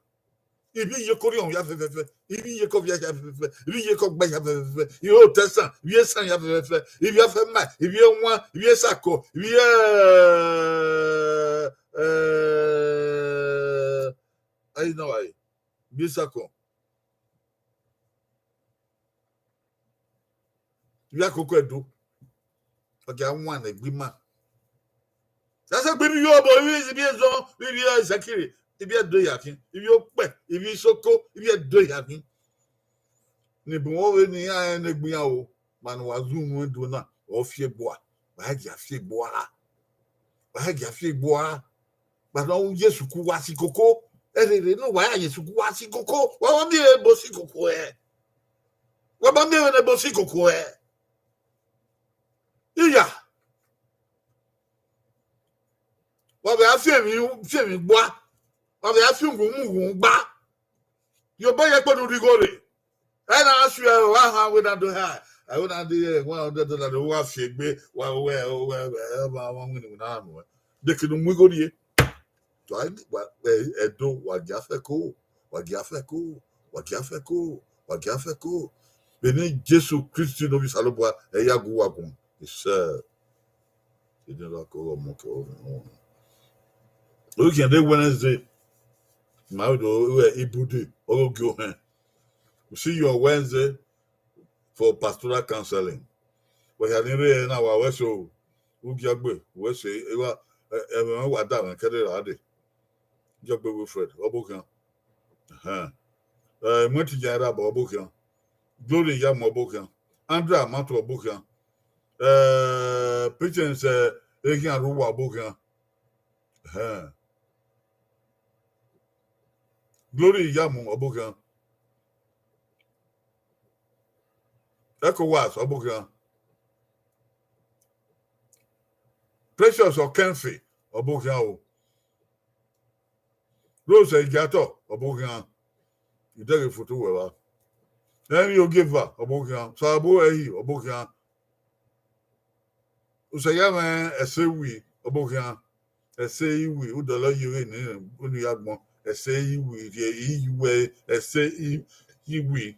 Ivbi iyeke orhiọn ya fẹfẹfẹ, ivbi iyeke ovia ya fẹfẹfẹ, ivbi iyeke ọgba ya fẹfẹfẹ, ivbi otọ esan, ivbi esan ya fẹfẹfẹ, ivbi ọfẹma, ivbi ewan, ivbi esakọ, ivbi ẹ, ẹ, ayi nọ wa re, ivbi esakọ. Ivbi akoko Ẹdo, ọ gia wan ne egbe ima. Sẹsẹ gbe ivbi obo, ivbi, ivbi ezọ, ivbi ẹzẹkiri, ivbi Ẹdo ya khin, ivbi okpẹ, ivbi isoko, ivbi Ẹdo ya khin. Ne bun vbe ne iran rẹn ne egbe iran o, ma ne wa zun unu Ẹdo na, ọ fi egbe ua, wa gia fi egbe ua, wa gia fi egbe ua. Gba ne ọ ru Jesu ku wa si koko. Ẹrere ne uwa ya Jesu ku wa si koko. Wa ma miẹn vbene ebo si koko hẹ. Wa ma miẹn vbene ebo si koko hẹ. Iya. Wa vbe a fi emwi, fi emwi gba. Wa vbe a fi ughunmwu ughunmwu gba. Ye obọ ye kpe ne u rhie igho rre. Ẹ na sue ẹre, wa han wẹ na do ha. Ẹ wẹ na de ye one hundred dollar, wa fi egbe, wa wẹ, wẹ, wẹ, ẹ ma, wa win, win na nuẹn. De kene u mu igho rrie. Wa, wa, ẹ, Ẹdo, wa gia fẹko, wa gia fẹko, wa gia fẹko, wa gia fẹko. Vbene Jesu Kristi ne ovbi Osanobua, ẹ ya gu uwa guan. Isẹ. Ede ra ke ọghe Ọmọ ke ọghe Ọmọ. Weekend day Wednesday, ma do we ibude, ọghe ogie ohẹn. We see you on Wednesday for pastoral counseling. Wẹ hia ni rre na, wa wẹ so, u giagbe, wẹ se, e wa, ẹ, ẹmwẹ wa da mwẹ kẹdẹ ra dee. Giagbe Wilfred, ọ bokhian. Ẹhẹn. Ẹ, Mwẹtiyan Erhabọ, ọ bokhian. Glory Iyamu, ọ bokhian. Andrew Amatu, ọ bokhian. Ẹ, Patience, ẹ, Eghian Rhuwa, ọ bokhian. Ẹhẹn. Glory Iyamu, ọ bokhian. Ecowas, ọ bokhian. Precious Ọkẹnfe, ọ bokhian o. Rose Igiatọ, ọ bokhian. Idẹghe foto wẹ vba. Henry Ogieva, ọ bokhian. Sabo Ẹhi, ọ bokhian. Usayamwẹ Ẹse Iwi, ọ bokhian. Ẹse Iwi, udọlọ yeghe ne unu ya gbọn. Ẹse Iwi, rhie iwẹ, Ẹse I-, Iwi.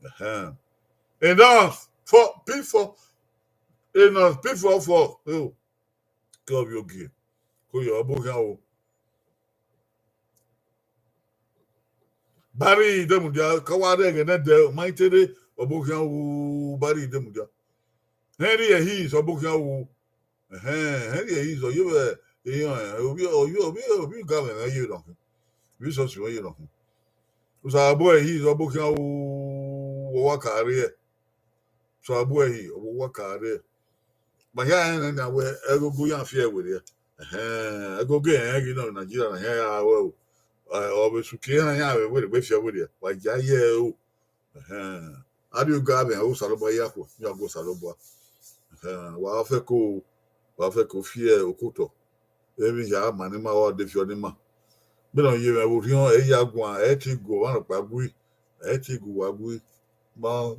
Ẹhẹn. Enough for P four. Enough P four four. Oh. Ke ọ vbe ogie. Ko yọ, ọ bokhian o. Barry Idemudia, ka wa rre ẹghẹ nẹdẹ, ma i te rre, ọ bokhian o, Barry Idemudia. Henry Ehis, ọ bokhian o. Ẹhẹn, Henry Ehis, ọ yevbe, eyan, ovbi, ovbi, ovbi, ovbi ga mwẹ ye nọ khin. Ovbi sọsi mwẹ ye nọ khin. Usabo Ehis, ọ bokhian o, ọ wa ka rre. Sabo Ẹhi, ọ wa ka rre. Ma hia rẹn na wẹ ẹgogo iran fi ẹre werriẹ. Ẹhẹn, ẹgogo ẹnrẹn ghi nọ Nigeria na, hia ya wẹ o. Ẹ, ọ vbe sukẹ iran, iran vbe werriegbe fi ẹre werriẹ. Wa ya ye ẹre o. Ẹhẹn. Arrie oga mwẹ, Osanobua ya khuẹ, ya gu Osanobua. Ẹhẹn, wa fẹko, wa fẹko fi ẹre okotọ. Emwi hia ma ne ima, wa de fi ọni ma. Vbene ọ ye mwẹ vbe orhiọn, ẹ ya guan, ẹ te gu ọmwa nọkpa gui, ẹ te gu uwa gui. Ma,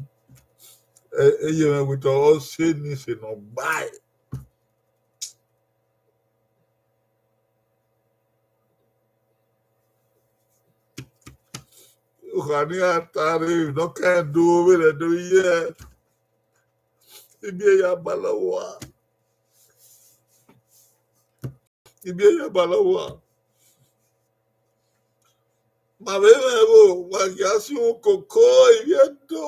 Ẹ, ẹ ye mwẹ wẹ te ọ sẹ ni sẹ ne ọ gbae. Okha ne iran ta rre, ne ọ ka do vbene do ye, ibiẹ ya ba lọghọ ua. Ibiẹ ya ba lọghọ ua. Ma vbe mwẹ vbo, wa gia si uhunmwu koko, ibiẹ do.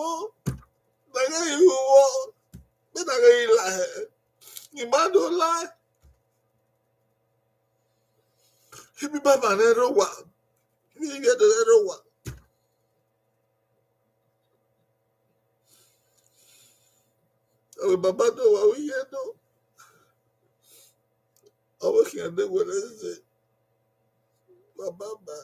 Na ghẹ i ru vbọ, vbene a ghẹ i la hẹ, I ma do la. Ibiba ma nẹ rre owa, ibiẹ do nẹ rre owa. Ọ wẹ baba do wa, u ye do. Ọ wẹ khian de wẹ ne ẹ zẹ. Baba ma,